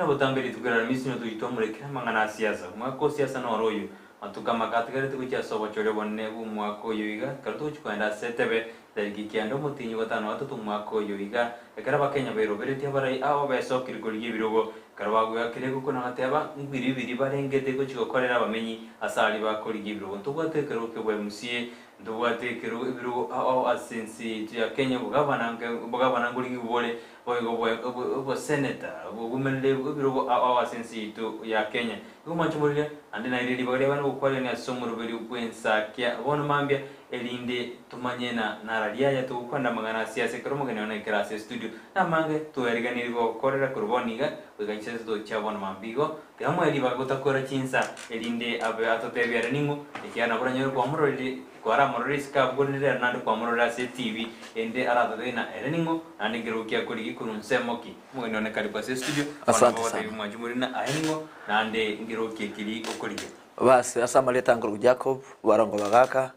botambe rituko ria Aramisi nigo togochia twamorekera amang'ana a siasa. Omwaka o siasa noro oyo. Amatuko amake atigarete gochia ase obochori obonene bw'omwaka oyo iga, ekero togochia kogenda ase etebe, tariki kianda omotienyi o gatano na gatato omwaka oyo iga, ekero Abakenya bairoberetie abarai abo besokire korigia ebirogo, ekero bagweakire egoko na goteba, Mbiri biri barengete gochia gokorera abamenyi ase aria bakorigia ebirogo. Ntobwate ekerogo kia oboMCA, ntobwate ekerogo ebirogo ao ao ase ense yaito ya Kenya, obogavana nke obogavana nkorigigwa bore, boigo obo obo oboseneta, obogomenere ebirogo ao ao ase ense yaito ya Kenya. Igo mwanche morire, naende naire ribaga riabana gokwarerania ase omoroberi bw'ensakia bono mambia, erinde tomanye na nararia aya togokwana amang'ana ase ase ekero omogeni one aikera ase estudio. Namange twariganirie gokorera korwa bono iga goika chinsa tochia bono mambia igo, tiga moe ribaga gotakora chinsa, erinde abe atotebie are ning'o, ekiagera nabo oranyore kwamororire kwaramorore isiko abwo korende rero naende kwamororire ase etibi ende aratotebie ng'a ere ning'o, naende nkerogo ki akorigia korwa nsemo ki. Omogeni one karibu ase estudio, bono Asante nabo ogotebia sana. mwanchi morina aye ning'o, naende nkerogo ki ekeri okorigia. Basi ase amarieta nkorokwa Jacob barongo bagaka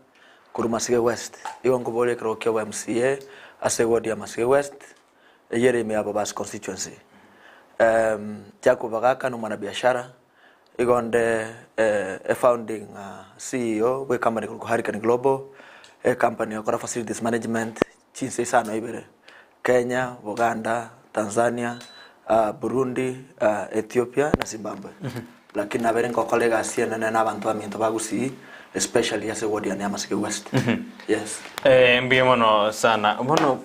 korwa Masige West. Igo nkoboria ekerogo kia obo MCA ase eward ya Masige West eyio ere ime ya Bobasi constituency. Jacob Bagaka nomwanabiashara igo nde e founding CEO bwe ecompany ekorokwa Hurricane Global, ecompany egokora facilities management chinse isano ibere, Kenya, Buganda, Tanzania, Burundi, Ethiopia na Zimbabwe. Lakini nabere ngokora egasi enene na abanto baminto ba Gusii especially ase eward yane ya Maseke West. Yes. Eh, mbuya mono sana bono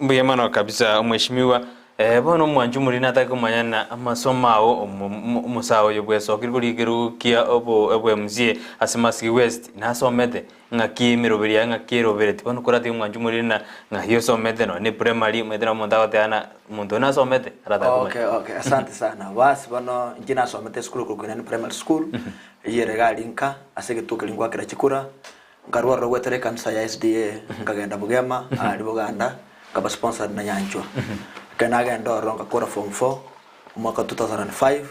mbuya mono kabisa omweshimiwa eh, bono omwanchi omoriri natake komanya na amasomo ao omo- omo- omosae oyo bwesokire korigia ekerogo kia obo obo MCA ase Masiki West nasomete Ng'aki emeroberi yaye ng'aki erobereti. Bono koratige omwanchi omoriri na ng'aki osomete nonya ne primary omanyete na omonto agoteba na omonto oyo nasomete aratake komanya. Okay, okay, asante sana. Basi bono inche nasomete esukuru korwa Koinani Primary School, eyio ere iga aria nka, ase egetuo keria ngwakera chikura, nkarwa ororo goetera ekanisa ya SDA, nkagenda Bugema, aria Buganda, nkaba sponsored na Nyanchwa. Ekero nagenda ororo ngakora form four, omwaka 2005,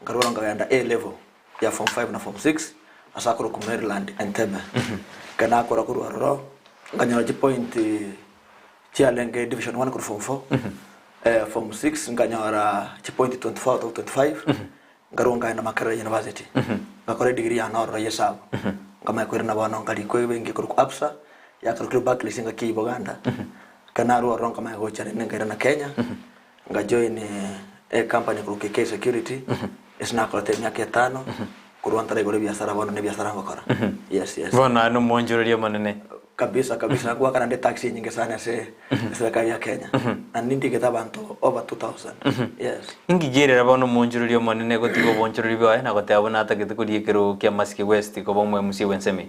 nkarwa ororo nkagenda A level. ya form 5 na form 6 ase akorokwa Maryland Entebbe. Ekero nakora korwa ororo nkanyora chipoint chiarenge division 1 korwa form 4 eh, form 6 nkanyora chipoint 24 out of 25 nkarwa nkaenda Makerere University ngakora edegree yane ororo ya esabu nkamanya koirana bono nkarikwa ebenki ekorokwa Absa yakarokirwe Barclays engaki eywo Buganda ekero narwa ororo nkamanya gocha naende nkairana Kenya Ngajoin ecompany ekorokwa AK Security, ase nakorete emiaka etano, korwa ntaraigora ebiasara bono nebiasara ngokora. Yes, yes. Bono aye nomoonchoreria omonene. Kabisa, kabisa. Ngoakana nde tax enyinge sana ase eserekari ya Kenya. Na nindigete abanto over 2000. Yes. Inki kiairera bono omoonchoreria omonene gotiga oboonchoreria bwaye na goteba buna atagete koria ekerogo kia Masike West koba omoemusia bw'ensemo eye?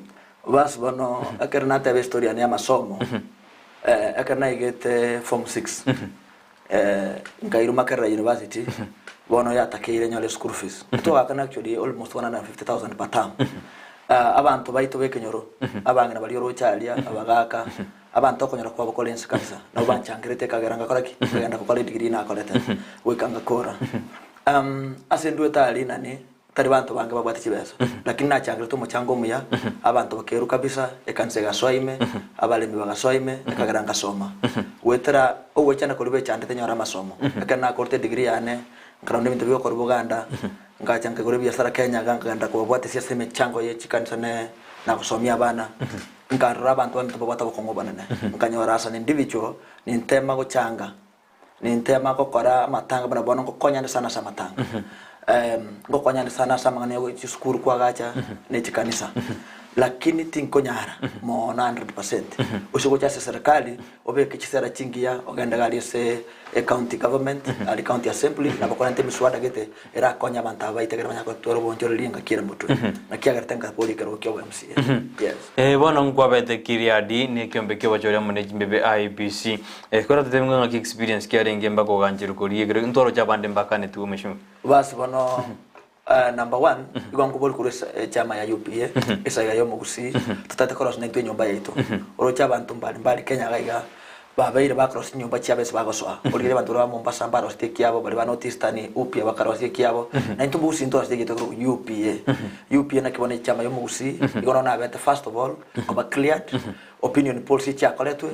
Bas bono ekero nateba estory yane y'amasomo, ekero naigete form six, Nkairwa Makerere University, bono yatakeire nyore school fees. Twagakana actually almost 150,000 per term. Ah, abanto baito b'ekenyoro, abang'ina baria oroche aria, abagaka, abanto okonyora kwabo kore inse kabisa, nabo banchangerete ekagera ngakora ki? Nkagenda gokora edegree nakorete, goika ngakora. Um, ase ndwete aria nani, Tari banto bange babwate chibesa, lakini nachangerete omochango omuya, abanto bakerwa kabisa, ekanisa egasoa ime, abaremi bagasoa ime, ekagera ngasoma. Goetera ogwechanda koria bechandete nyore amasomo. Ekero nakorete edegree yane, nkarora ebinto bigokorwa Buganda, ngacha nkaigora ebiasara Kenya iga nkagenda kobabwatesia ase emechango ye chikanisa ne na gosomia abana, nkarora abanto baminto babwate obokong'u obonene. Nkanyora as an individual, nintema gochanga. Nintema gokora amatanga buna bono ngokonyane sana ase amatanga. Ngokonyane sana ase amang'ana ya chisukuru kwagacha ne chikanisa. Lakini tinkonyara mono 100%. Gose gocha ase serikali obeke chisera chingiya ogende iga aria ase ecounty government aria county assembly nabo okorenta emiswada gete erakonye abanto aba baito ekero banyare gotwara oboonchoreria engaki ere motwe. Naki agerete nkaboria ekerogo kia obo MCA. Yes. Eh, bono nkwabete Gileadi, na ekiombe ki'obochori amo ne chimbebe IEBC. Eh, koratotebi ng'a ng'aki experience kiarenge mpaka ogancherwa koria ekero ntwaroche abande mbakanetigwe mheshimiwa. Basi bono eh, number one igo nkobori korwa ase echama ya UPA esaiga ya omogusii totagete korosia naintwe enyomba yaito oroche abanto mbari mbari Kenya iga iga babeire bakorosia chinyomba chiabo ase bagosoa origereria abanto baria ba Mombasa mbaroseti ekiabo baria ba North Eastern UPA bakarosia ekiabo naintwe omogusii ntorosetie egento ekerokwa UPA UPA naki bono echama ya omogusii igo nonya nabete first of all koba cleared opinion polls echiakoretwe.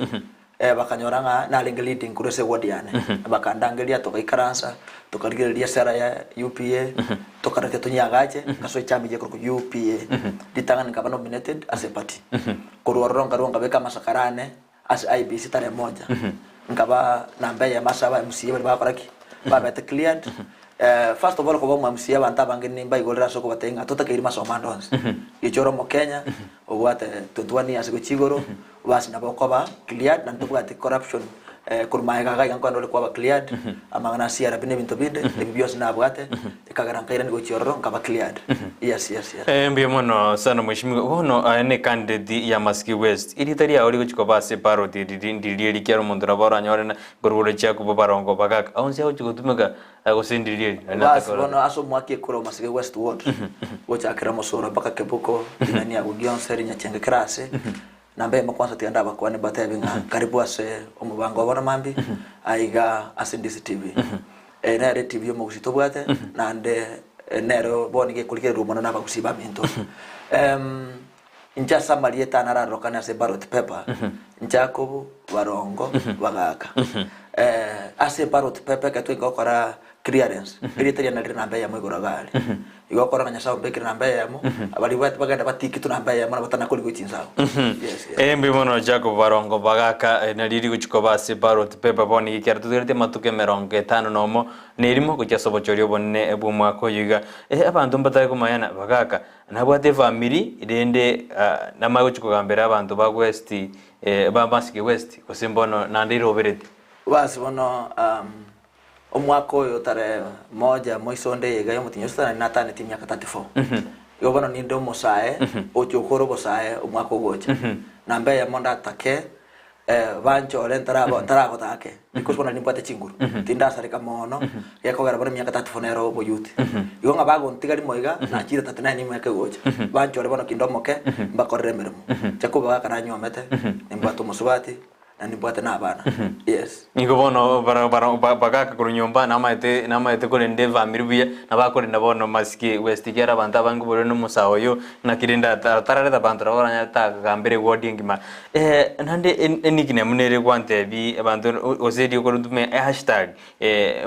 Bakanyora ng'a narenge leading korwa ase eward yane, bakandangeria togaikaransa, tokarigereria esera ya UPA, tokareta tonyeagache, nkasoa echama eyio ekorokwa UPA. Ritang'ani nkaba nominated ase eparty. Korwa ororo nkarua nkabeka amasakara ane ase IEBC tarehe moja, nkaba namba eyemo ase aba MCA baria bagokora ki? Babete cleared. First of all koba omo MCA abanto abange nimbaigorere ase okobatebia ng'a totakeiri masomo ande onsi. Gicha ore omokenya, obwate 21 years gochia igoro, Basi nabo okoba cleared, naende tobwati corruption korwa magega iga iga nkoenda ore kwaba cleared, amang'ana a CRB na ebinto binde, ebi bionsi nabwate, ekagera nkairania gochia ororo nkaba cleared. Yes, yes, yes. Mbuya mono sana mheshimiwa. Bono aye ne candidate ya Masiki West. Erieta riao rigochia koba ase ballot riri ndiria eri kiaro omonto nabo oranyore na nkorwa chia koba barongo bagaka. Aonsi agochia gotumeka gose ndiria eri. Nari Basi nataka bono ase omwaka ekoro Masiki West Ward, gochakera Mosoro mpaka Kebuko, ring'ani agwo gionsi rinyachenge kera ase, Namba eyemo kwansa tiga ndabakwane mbatebie ng'a karibu ase omobango obo na mambia aiga ase DCTV. Eye nere etv omogusii tobwate naende nero bono nigo ekorigererwa mono na abagusii baminto. Inche ase amarieta ane ararorokane ase ballot paper, Jacob Barongo Bagaka. Ase ballot paper ekero twaika gokora clearance, erieta riane rire namba eyemo igoro iga aria. Igo okora ng'a Nyasae ombekire namba eyemo, baria bagenda batikitwe namba eyemo nabo batanakorigwa chinsago. Yes, yes. Mbuya mono Jacob Barongo bagaka nario rigochia koba ase ballot paper bono iga ekiagera totigareti amatuko emerongo etano nomo na erimo gochia ase obochori obonene bw'omwaka oyo iga. Abanto mbatari komayana bagaka nabwate efamiri rende namanye gochia kogambera abanto ba west ba Masige west gose mbono naende irobereti. Basi bono Omwaka oyo tarehe moja moiso onde iga y'omotienyi o sita nataneti emiaka 34. Igo bono ninde omosae ogochia gokora obosae omwaka ogocha. Namba eyemo ndatake banchore ntaraba ntaragota ake because bono nimbwate chinguru tindasareka mono gekogera bono emiaka 34 nero oboyouth. Igo ng'a bagontiga rimo iga nachire 39 emiaka egocha banchore bono kinde omoke mbakorere emeremo. Inche kobagaka nanywomete nimbwate omosubati. na nimbwate nabana. Yes. Nigo bono bara- bara- ba- bagaka korwa nyomba namaete namaete korenda efamiri buya, na bakorenda bono masike west ekiagera abanto abange borende omosae oyo, naki rende ata atarareta abanto nabo baranyare tagambera eward engima. Naende en- enickname nere gwantebi abanto o- gose erio okorutumia ehashtag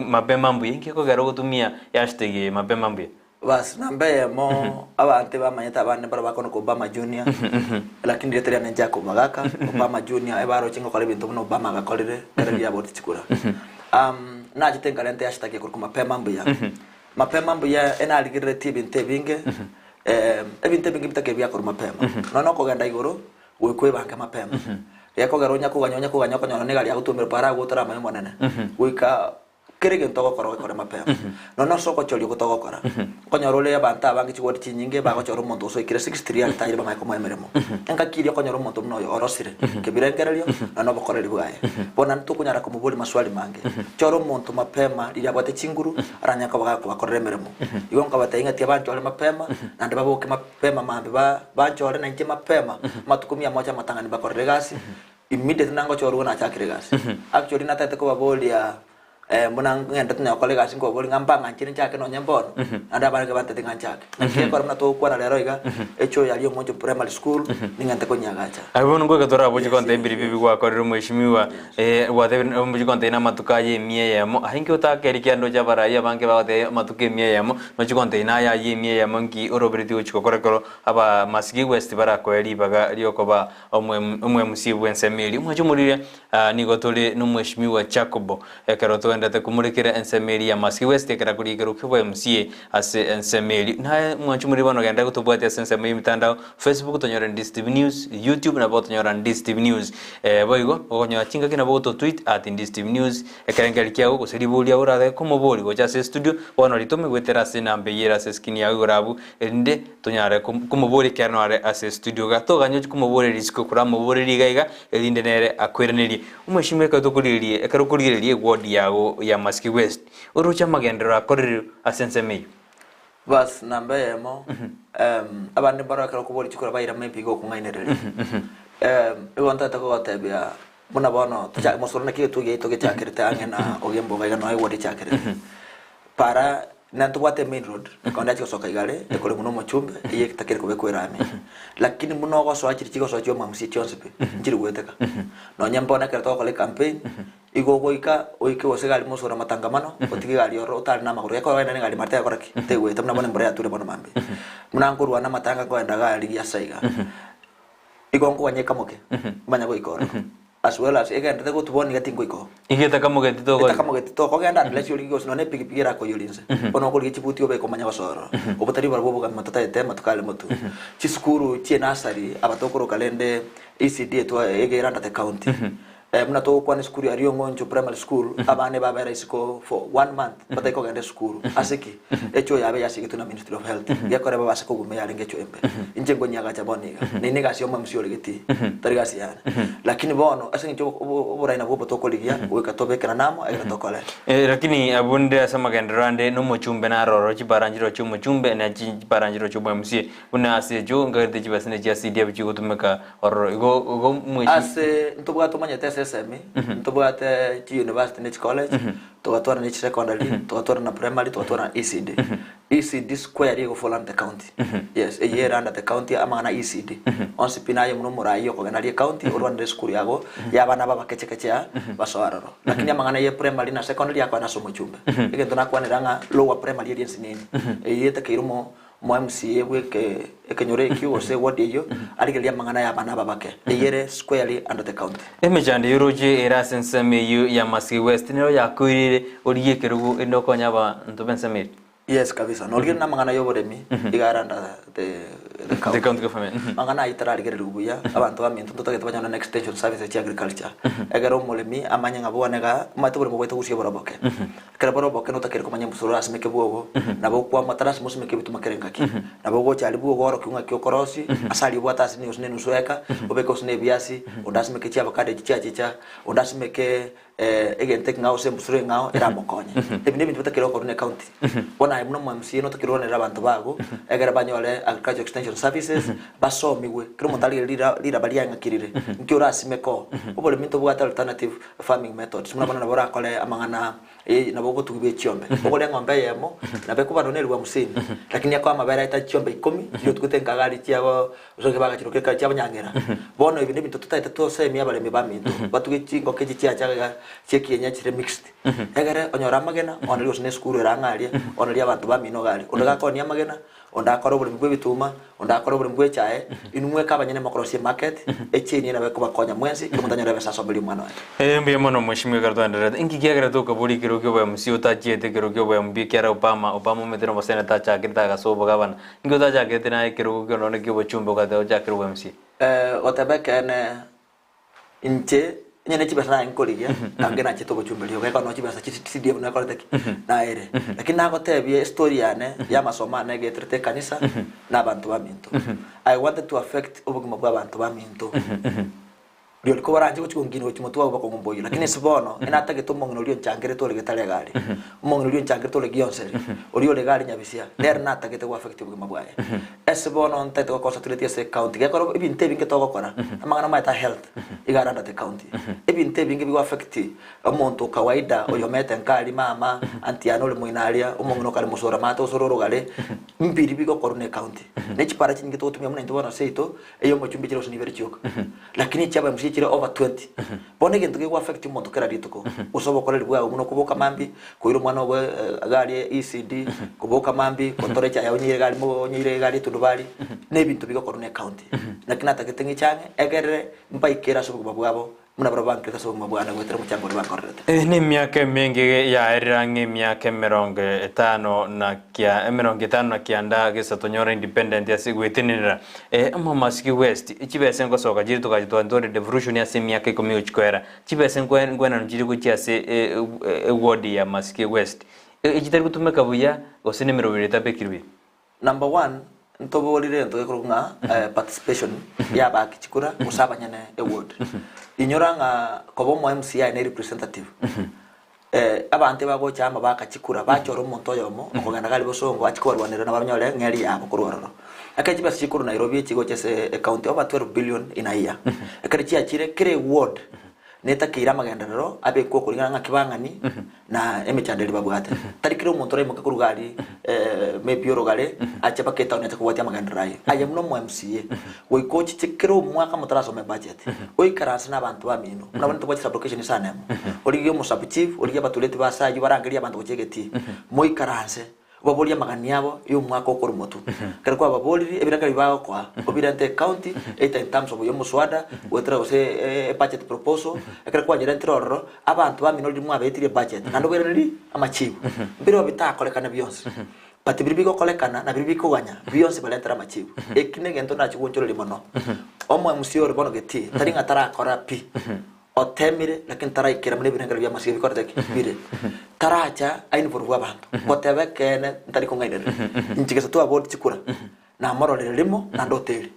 mapema mbuya, inki ekogera ogotumia ehashtag eye mapema mbuya? Bas, namba eyemo, abanto ebamanyete abande mbaro bakonoka Obama Junior, lakini rieta riane Jacob Magaka, Obama Junior ebaroche ngokora ebinto buna Obama agakorire ekero riria aboreti chikura. Nachete nkarenta ehashtag ekorokwa mapema mbuya. Mapema mbuya enarigereretie ebinto ebinge, ebinto ebinge bitaka ebiakorwa mapema. Nonya okogenda igoro, goika oebange mapema. Gekogera onya koganya onya koganya okonyora niga riagotwomire para agwo otaramanye omonene. Goika Kera egento ogokora ogekore mapema. Nonya ase ogochoria okwo togokora, okonyora ore abanto abange chigoti chinyinge bagochora omonto gose oikire 60 riria aretire bamanye komoa emeremo. Engaki eria okonyora omonto buna oyo orosire kebirengererio nonya obokoreri bwaye. Bono naende tokonyara komoboria maswali mange. Chora omonto mapema riria abwate chinguru aranyare koba gakobakorera emeremo. Igo nkobatebia ng'a tiga banchore mapema naende baboke mapema mambia ba banchore nainche mapema amatuko mia moja amatang'ani mbakorere egasi. Immediately nangochorwa nachakire egasi. Actually natagete kobaboria buna ng'endete nonya gokora egasi nkobaboria ng'a mbang'anchire nchake nonya mbono, naende abarenge bantebie ng'a nchake. Naki gekogera buna togokwana rero iga, echoo yaria omonche primary school, ning'ente konyeagacha. Abwo bono ngoika toraboche Yes, kontebia yes, mbiri bibi yes. gwakorire omweshimiwa, Yes. gwatebire omochie kontebia na amatuko aye emia eyemo, aye inki otakeri kianda oche abarai abange bagotebia amatuko emia eyemo, nochie kontebia naye ayio emia eyemo nki oroberetie gochia gokora ekero aba Masigi West barakoe ribaga riokoba Omwemusie bw'ensemo eria. Omwanche omorire, nigo tore nomweshimiwa Jacobo, ekero toendete komorekera ensemo eria ya Masiki West, ekero akoria ekerogo ki'oboemusie ase ensemo eria. Naye omwanche omorire bono genda gotobwatia ase ensemo y'emitandao, Facebook tonyore Ndisi TV News, YouTube nabo otonyora Ndisi TV News. Boigo okonyora chingaki nabo ogototweet at Ndisi TV News, ekerengererio kiago gose riborio oragake komoboria gocha ase estudio, bono ritome goetera ase enamba eyio ere ase eskrini yago igoro abwo, erinde Tonyare komoboria ekiagera nare ase estudio iga, toganye ochie komoboria risiko koramoborerie iga iga, erinde nere akoiranerie. Omweshimiwa ekero tokorigereria ekero okorigereria eward yago ya Masiki West, oroche amagenderero akorire ase ensemo eyio? Verse namba eyemo, abande mbaro ekero okoboria chikura baira maybe igo okong'ainereria. Igo ntagete kogotebia buna bono tocha mosoro naki egetuo giaito gechakerete ang'e na Ogembo iga iga noe eward echakerete. Para. Na ntobwate emain road, ekonda yachi gosoka igare, ekoremwa na omochumbe, eyio etakeri kobekwa erami. Lakini buna ogosoa chiri chigosoa chia omwamsia chionsi pi, nchiri goeteka. Nonye mbono ekero togokora ecampaign, igo ogoika, oike gose egari mosore amatangamano, otige egari ororo otare na amagoro, ekero ogenda na egari mara tegokora ki? Tegoeta buna bono embura yature bono mambia. Buna nkorwana amatanga nkoenda iga rigia ase iga. Igo nkoganya ekamoke, manye goika ororo. As well as egenderete gotubona iga tingoika oo. Iga etakamogeti tokoria. Etakamogeti tokogenda unless origie gose nonya epikipiki erakoiyorie inse. Bono okorigia chibuti obeke omanye gosoa ororo. Obo tari barabwo obogima totagete amatuko are motwe. Chisukuru chie nursery aba tokoroka rende ECD etwa egere under the county. Buna togokwana esukuru ya Riong'oncho primary school abana ebabera isiko for one month batari kogenda esukuru. Ase ki? Echoo yabe yasigetwe na ministry of health gekore babase koguma eyarenge echoo embe. Inche nkonyiagacha bono iga. Neyio negasi ya omwemsi ore getii tari gasi yane. Lakini bono ase eng'encho oborai nabwo obo tokorigia goika tobekerane amo egere tokore. Lakini abwo nde ase amagenderero ande nomochumbe naroro chiparanchero chi'omochumbe na chiparanchero chi'omwemsie buna ase echio nkagerete chibasini chia CDF chigotumeka Ororo igo igo mwechi. Ase ntobwate omanyete ase esemi, ntobwate chiuniversity ne chicollege, togatwara ne chisecondary, togatwara na primary, togatwara na ECD. ECD square rigo fall under the county. Yes, eyio ere under the county amang'ana a ECD. Onsi pi naye buna omoraia okogenda aria ecounty orwanere esukuru yago ya abana aba abakechekeche aa basoe aroro. Lakini amang'ana ya primary na secondary akoenda ase omochumbe. Egento nakwanera ng'a lower primary eria ensinini, eyio etakeire omo Omo MCA bwe ekenyoro ekio gose eward eyio arigererie amang'ana ya abana aba bake. Eyio ere squarely under the county. Emechando y'oroche ere ase ensemo eyio ya Masii West nero yakoirire origie ekerogo erinde okonye abanto b'ensemo eria. Yes kabisa. Norigereria namang'ana y'oboremi iga are under the the The county. county government. Mang'ana ayio tararigererigwe buya, abanto baminto ntotagete banyore na extension services chia agriculture. Ekero omoremi amanye ng'a bono igaa, omanyete oboremi bwaito gusii oboroboke. Ekero bore oboke notakeire komanya embusuro orasimeke bwogo, nabo okwama tarasima osimeke ebituma kera engaki. Nabo ogocha aria bwogo oorokiwe ng'aki okorosi, ase aria obwate ase gose ne enusu eka, obeke gose na ebiasi, onde asimeke chiavocado echi chiachicha, onde asimeke egento ekeng'ao gose embusuro eng'ao eramokonye. Ebi nebinto bitakeire gokorwa ne ecounty. Bono aye buna omo MCA notakeire orwanere abanto bago, ekero banyore agricultural extension services, basomigwe, kera omonto arigererie rira riraba riaye ng'aki rire, nki orasimeke oo. Oboremi ntobwate alternative farming methods, buna bono nabo orakore amang'ana eh, nabo obotugi bwe chiombe. Ogore eng'ombe eyemo, nabo ekoba nonya ne eribu hamsini, lakini ekoa amabere aete chiombe ikomi, chiria otugete nkagari chiabo, gose bagachiroka ekari chiabo nyang'era. Bono ebi nebinto totaete tosemie abaremi baminto, batuge chingoko echi chiacha iga chia ekienyeji chire mixed. Egere onyore amagena, onerie gose ne esukuru ere ang'e aria, onerie abanto bamino iga aria. Onde gakonia amagena, Onde akore oboremi bw'ebituma, onde akore oboremi bw'echae, inwe mweka abanyene mokorosia emarket, echain eye nabo ekobakonya mwensi, kera omonto anyore ebesa asomerie omwana oye. Ee, mbuya mono mweshimiwa ekero twaendererete. Inki kiagerete okabori ekero kia oboMC otachiete ekero kia oboMP ekiara Obama, Obama omanyete na oboseneta achakete agasoa obogabana. Inki otachakerete naye ekerogo kio nonye kia obochumbe ogateba ochakere oboMC? Goteba ekeene Inche onye ne chibesa naye nkorigia, ange nachete obochumbe rioka, ekero no chibesa chi CDF nakorete ki? Naere. Lakini nagotebia estory yane ya amasomo ane egeterete ekanisa na abanto baminto. I wanted to affect obogima bwa abanto baminto. Rirorio kobaranche gochia gongina gochia motwe abwo bakong'omboyia. Lakini ase bono, enatagete omong'ina oria onchangerete ore getare iga aria. Omong'ina oria onchangerete ore gionseri, oria ore iga aria nyabisia, nere natagete go affect obogima bwaye. Ase bono ntagete go concentrate ase ecounty gekora ebinto ebinge togokora amang'ana amaete a health iga are under the county ebinto ebinge bigo affect omonto o kawaida oyo omete nka aria mama aunty yane ore moino aria omong'ina okare mosoro amate gose ore orogare mbiri bigokorwa na ecounty ne chipara chinyinge togotumia buna intwe bono seito eye omochumbi chire gose nibere chioka lakini echi aba MC chire over 20 bono egento gego affect omonto kera rituko gose obokoreri bwao buna okoboka mambia Koira omwana obo iga aria ECD, koboka mambia, gotora echae onyeire iga aria mo onyeire iga aria etundubari, na ebinto bigokorwa na ecounty. Naki natagete ng'iche ang'e, egerere mbaikere ase obogima bwabo, buna barabwo bankerete ase obogima bwane goetera omochango oria bankorerete. Eye nemiaka emenge yaerire ang'e emiaka emerongo etano na kia emerongo etano na kianda gesa tonyore independent ase gwetenenera Omomasiki West chibesa ngosoka chire togacha twatware devolution ase emiaka ikomi gochi koera Chibesa nkwenanu chire gochia ase eward ya Masike West, echitari gotumeka buya gose nemeroberi etabekirwe buya. Number one, ntoborire egento gekorokwa ng'a participation ya abaaki chikura gose abanyene eward. Inyora ng'a koba omo MCA ne representative, abanto ebagocha amo baaka chikura, bachora omonto oyomo okogenda gari bosongo achie kobarwanerera nabo banyore ng'eri yabo korwa ororo. Ekero chibesa chikorwa Nairobi echi gocha ase ecounty over 12 billion in a year. Ekero chiachire kera eward. Netakeire amagenderero abekwe okoringana ng'aki bang'ani na emechando eria babwate. Tari kera omonto oraimoke korwa iga aria maybe orogare ache mpaka etown ache kobwatia amagenderero aye. Aye buna omo MCA, goika ochiche kera omwaka motarasoma ebudget, oikaranse na abanto bamino, buna bono tobwate sub-location isano emo, origie omo-sub chief, origie abatureti ba ase ayio barangerie abanto gochia egetii, moikaranse. Obaborie amagani abo y'omwaka okorwa motwe. Ekero kwababorire, ebiraka ebi bagokoa, obirente ecounty, either in terms of y'omoswada, goetera gose ebudget proposal, ekero kwanyerentire ororo, abanto bamino riria mwabaetirie ebudget, naende obairanerie amachibu. Mbireo bitakorekana bionsi, but biria bigokorekana na biria bikoganya, bionsi barentere amachibu. Eki negento ndachie goonchoreria mono. Omo MC ore bono getii, tari ng'a tarakora pi. Otemire, lakini taraikera buna ebirengero bi'amasiga bikorete ki? Bire. Taracha ainvolve abanto, goteba ekeene ntari kong'ainereria. Inche gesa twaboria chikura, namororire rimo naende oteri.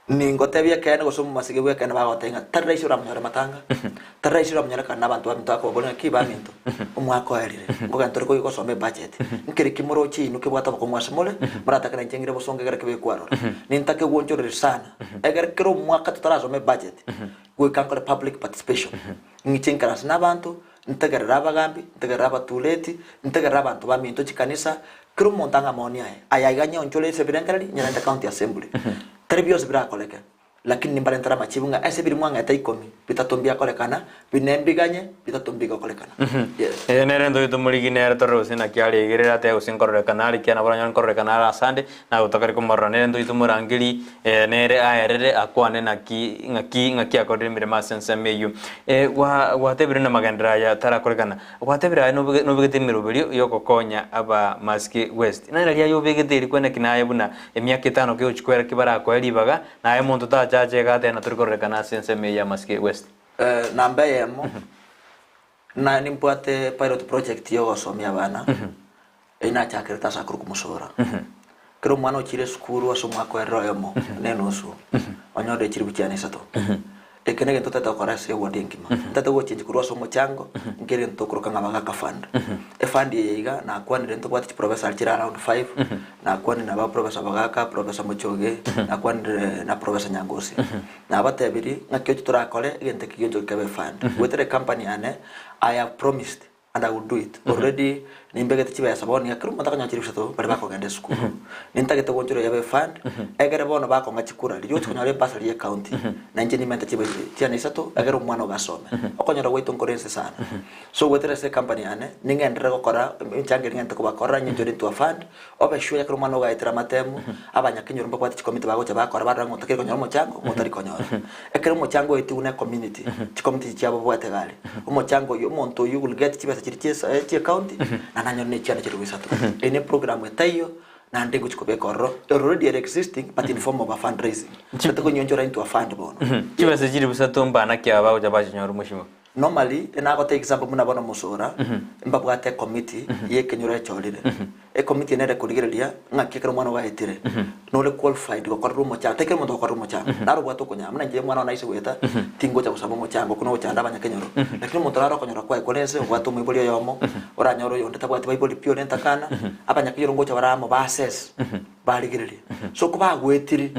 Ningotebia ekeene gose omomasige bw'ekeene bagotebia ng'a tari rahisi oramonyore matanga, tari rahisi oramonyore kare nabanto baminto akobaboria ng'a ki baminto, omwaka oerire, nkogenda tore koi gosoma ebudget, nkere ki moroche inwe kebwate obokong'u ase more, moratake nainche ng'ire bosongo egere kebekwe aroro. Nintake gwochoreria sana. Ekero kera omwaka totarasoma ebudget, goika nkore public participation, ng'iche nkaranse na abanto, ntegerere abagambi, ntegerere abatureti, ntegerere abanto baminto chikanisa, kera omonto ang'e amaoni aye. Aya iga nyonchore ase ebirengererio, nyerente county assembly. Tari bionsi birakoreke, lakini nimbarentere amachibu ng'a ase ebiria mwang'ete ikomi, bitato mbiakorekana, bine mbiganye, bitato mbigokorekana. Yes. Eye nere entoki tomorigi nere torore gose naki aregerere atebe gose nkororekana are ki nabo oranyore nkororekana are asande nagotaka komorora nere entoki tomorangeri nere aerere akwane naki ng'aki ng'aki akorire emeremo ase ensemo eyio. Gwa gwatebire namagenderero aya tarakorekana, gwatebire aye nobe nobegete emeroberio yogokonya aba Masike West. Nere riaye obegete eri kweneki naye buna emiaka etano kegochi kwera ki barakoe ribaga, naye monto tachache iga atebe natori kororekana ase ensemo eye ya Masike West. Namba eyemo, na nimbwate pilot project yogosomia abana, eyio nachakerete ase akorokwa Musora. Ekero omwana ochire esukuru ase omwaka oerire oyomo na enusu, onyorire chiribu chiane isato. Eke negento totagete gokora ase eward engima. Ntagete gochengi korwa ase omochango, nkere egento tokoroka ng'a Bagaka Fund. Efund eye iga, nakwanire ntobwate chiprofessor chire around five, nakwanire na ba Professor Bagaka, Professor Mochoge, nakwanire na Professor Nyangosi. Nabatebirie, ng'aki ochi torakore egento eke gionsi kebe efund. Goetera ecompany yane, I have promised and I will do it. Already nimbegete chibesa bono iga kera omonto akonyora chilifu isato baria bakogenda esukuru. Nintagete gonchora ebe efund, egere bono bakong'a chikura riria ochi konyora ebursary ya ecounty, na inche nimente chibe chiane isato egere omwana ogasome. Okonyora gwaito nkore inse sana. So goetera ase ecompany yane, ning'enderere gokora emechango eria ng'ente kobakorera nyinchore into a fund, Obe sure ekero omwana ogaetera amatemu, abanyakenyoro mbabwate chikomiti bagocha bakora barora ng'a otakeri konyora omochango, ng'a otari konyora. Ekero omochango oetigwe na ecommunity, chicommunity echi chiabo babwate iga aria, omochango oyio, omonto oyio will get chibesa chiria chia esa chia ecounty, naende anyore na echianda chilifu isato. Eye ne program etaiyo, naende ngochi kobeka ororo, already ere existing but in form of a fundraising. Totagete konyionchora into a fund bono. Chibesa chilifu isato mbana ki aba bagocha bachinyora omochie? Normally, nagotebi example buna bono Musora, mbabwate ecommittee yekenyoro echorire. Ecommittee eye nere ekorigereria ng'aki ekero omwana ogaetire, nore qualified gokorerwa omochango, tari kera omonto ogokorerwa omochango, naro obwate okonyara, buna inche omwana one aise goeta, tingocha gosaba omochango okwo nogochanda abanyakenyoro. Lakini omonto naro okonyora kwaye kore ense, obwate omoibori oyomo, oranyore oyonde tabwati baibori pi ore ntakana, abanyakenyoro ngocha bare amo ba assess, barigereria. So kobagoetire,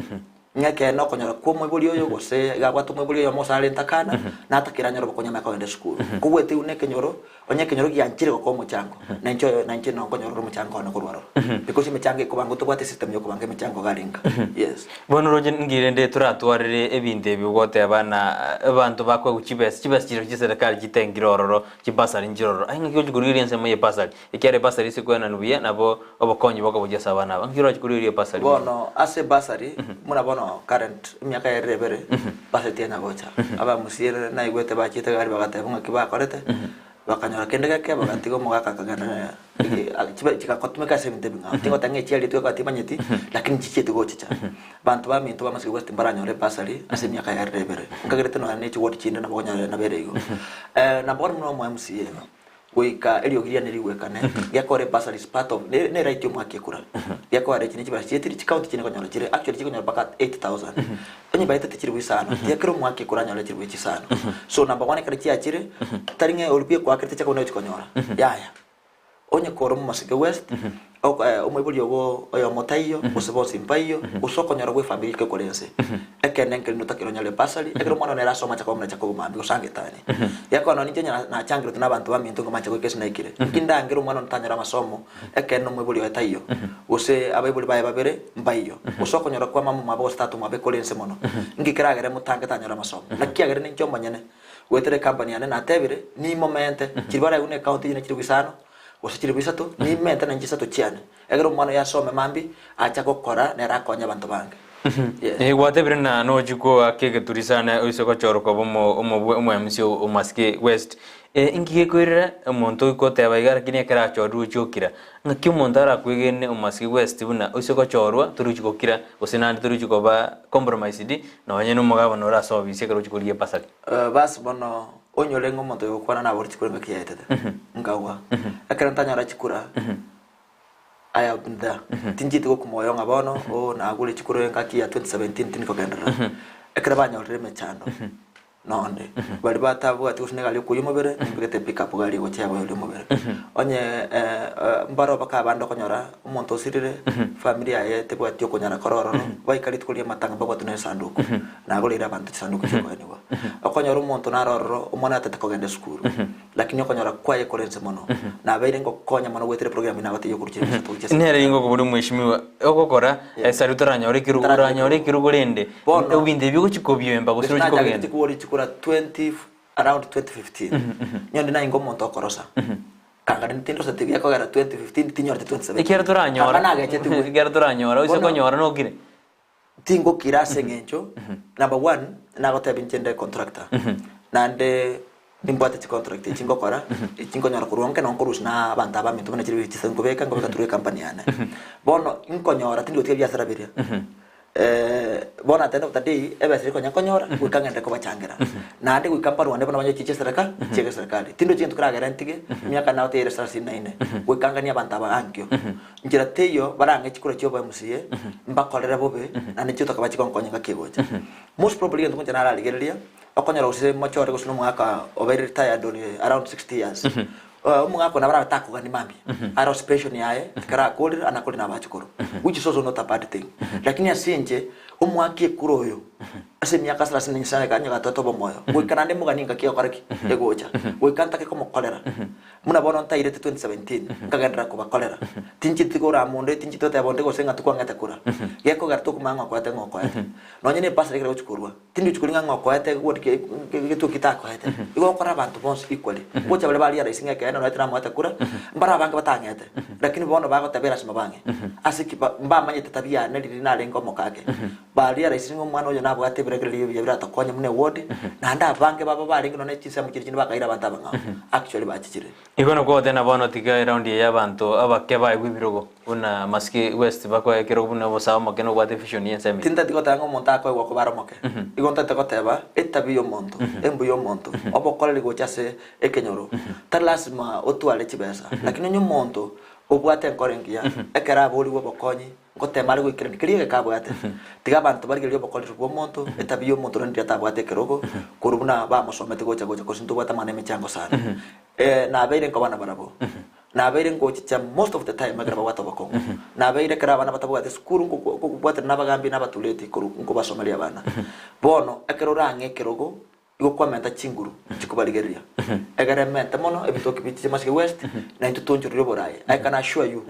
Ng'a ekeene okonyora kw'omoibori oyo, gose iga abwate omoibori oyomo gose are entakana, natakire anyore obokonyi amanye kogenda esukuru. Kogwete buna ekenyoro, onye ekenyoro gianchire gokoa omochango, na inche oyo na inche no nkonyora ore omochango one korwa aroro. Because emechango ekobangwa tobwate esystem ya okobanga emechango iga arenga. Yes. Bono roche ninki rende toratwarere ebinto ebi ogoteba na abanto bakoegwa chibesa, chibesa chiria chia serikali chitengire ororo, chibasari nchire ororo. Aye ng'aki ogochi korigereria ensemo ya ebasari? Ekiagera ebasari ase koenanwa buya, nabo obokonyi bokoba gochia ase abana aba. Nki orache korigereria ebasari buya? Bono ase ebasari, buna bono current emiaka yaerire ebere, basari tiyanya gocha. Abamusie naigwete bachiete gari bagateba ng'aki bakorete, bakanyora kende geke, bagatiga omogaka akagenda chigakotumeka ase ebinto ebing'ao. Tingoteba ng'a echiaretwe ekaba timanyeti, lakini nchichieti gochicha. Banto baminto b'amasiko gose timbaranyora ebasari ase emiaka yaerire ebere. Nkagerete nonya ne chiward chinde nabo okonyora nabo ere igo. Nabo bono buna omo MCA, Goika eriogi riane rigwekane, gekore bursary is part of ne ne right y'omwaka ekura. Gekore echi ne chibesa chietiri chicounty chine konyora chire actually chikonyora mpaka 8000. Onye baetete chiribu isano, tiga kera omwaka ekura anyore chiribu echi isano. So number one ekero chiachire, tari ng'a ori bwekoakerete chiakobuna gochi konyora, yaya. Onye kore omomasike west, Ok omoibori ogo oyomo taiyo, gose bonsi mbaiyo, gose okonyora gwa efamiri eke kore ense. Ekeene nkeri notakire onyore ebasari, ekero omwana one ere asoma acha koba buna Jakobo mambia gose angetanie. Gekoba nonye inche onye nachangeretwe na abanto baminto nkomancha goika ase naikire, nki ndangere omwana one tanyora amasomo, ekeene nomoibori oye taiyo, gose abaibori baye babere mbaiyo, gose okonyora kwa mama omwabo gose tata omwabo ekore ense mono, nki keragere motange tanyora amasomo? Naki kiagera ninche omonyene, goetera ecompany yane natebire, nimomente, chiri baraigwe na ecounty eyio ne chilifu isano, gose chilifu isato, nimente nainche isato chiane, ekero omwana oyo asome mambia, acha gokora nere akonye abanto bange. Yes. Eh, gwatebire na nochi koaka egeturi sana oise gochorwa koba omo omobwe omo MC o Masike West. Eh, inki gekoirera omonto oikoteba iga lakini ekero achorire ochia okira. Ng'aki omonto arakwegene o Masike West buna oise gochorwa torigochi gokira gose naende torigochi koba compromised nonye na omogabana ore ase ofisi ekero ochi korigia ebasari. Bas bono onyore ng'a omonto oyo ogokwana nabore chikura engaki yaetete, nkagwa. Ekero ntanyora chikura, I have been there. Tinchieti gokuma oyo ng'a bono, oh nagure chikura engaki ya 2017 tindi kogenderera. Ekero banyorire emechando, nonde, baria batabwati gose negari okoyia omobere, nimbegete pick up gari egochia yaboyoria omobere. Onye mbaro mpaka abande okonyora, omonto osirire, family yaye tebwati okonyara kore ororo, baika rituko ria amatanga mbabwati nonya esanduku. Nagoreire abanto chisanduku chi'okoenigwa. Okonyora omonto naro ororo, omwana atete kogenda esukuru, lakini okonyora kwaye kore inse mono. Nabeire ngokonya mono goetera eprogram eye nagotegia okoruchia ebisato gochia ase Nere ingo okobori omweshimiwa ogokora esari otaranyore ekerogo Ntaranyore oranyore ekerogo. ekerogo rende Bono, ebinto ebi ogochi kobiomba gose gose rochi nachagete kobigenda. chikori chikura 20 around 2015 nyonde nainga omonto okorosa kanga tindoseti gekogera 2015 tinyorete 2017 Ekiagera toranyora kanga nagechetigwe ekiagera toranyora oise Bono- konyora nokire. Tingokira ase eng'encho, number one, nagotebia inche nde contractor, naende nimbwate chicontract echi ngokora, echi nkonyora korwa onke nonye nkorusia na abanto abaminto buna chiri chisa nkobeka, nkobeka through ecompany yane. Bono nkonyora tindi gotiga ebiasara biria, bono at the end of the day, ebesa eria konya nkonyora, goika ng'ende kobachangera. Naende goika mbarwane buna banyoche chie esereka, chiege eserekari. Tindochi gento keragere ntige, emiaka nagoteire thelathini na ine, goika nganie abanto aba ankio. Nchera teiyo barang'e chikura chi'oboe mosiye, mbakorere bobe, naende chiotoka bache gonkonya engaki egocha. Most probably egento ngocha nararigereria, okonyora gose mochore gose na omogaka obeire retired ore around 60 years, omogaka oyo nabo arabe takogania mambia, arose pension yaye, ekero akorire anakorire na abachukuru, which is also not a bad thing. Lakini ase inche, omwaka ekura oyo, ase emiaka thelathini Nyasaye onye gatoete obomoyo, goika naende moganie engaki egokora ki? Egocha. Goika ntake komokorera. Buna bono ntairete 2017, nkagenderera kobakorera. Tincheti korama onde, tincheti goteba onde gose ng'a tikwang'ete kura. Gekogera tokomanya ng'a okoete ng'a okoete. Nonye na epastor ekero egochi korua, tindi gochi koria ng'a okoete ward ki getuo ki takoete. Igo ogokora abanto bonsi equally. Gocha baria ba realize ng'a ekeene nonya tinamoete kura, mbare abange batang'ete, lakini bono bagoteba erasima bang'e. Ase ki? Ba mbamanyete tabia yane riria narenge omokake. Ba realize ng'a omwana oyo nabwate ebirengererio ebiya biratokonye buna eward, naende abange babo barenge nonya ne chinsemo chiria chinde bakaira abanto abang'ao, actually bachichire. Igo nakwo goteba bono tiga eraundi eye y'abanto abake baegwe ebirogo buna Masiki West bakoe ekerogo buna obosae omoke nobwate evision y'ensemo eye. Tintati goteba ng'a omonto akoegwa koba are omoke, igo ntagete goteba etabia y'omonto, embu y'omonto, obokoreri gocha ase ekenyoro, tari lasima otware chibesa, lakini onye omonto obwate enkoro engiya, ekero aborigwe obokonyi, Ngotema are goikerania keria egeka abwate. Tiga abanto barigererie obokoreri bw'omonto, etabia y'omonto naende riria atabwate ekerogo, korwa buna bamosomete gocha gocha gose ntobwate amang'ana emechango sana. Nabeire nkoba nabarabwo. Nabeire ngochicha most of the time ekero babwate obokong'u. Nabeire ekero abana batabwati esukuru nkobwatana na abagambi na abatureti korwa nkobasomeria abana. Bono ekero orang'e ekerogo, Igo kwamenta chinguru chikobarigereria, egere emente mono ebitoki bichiche Masige West, na intwe toonchorerie oboraai. I can assure you,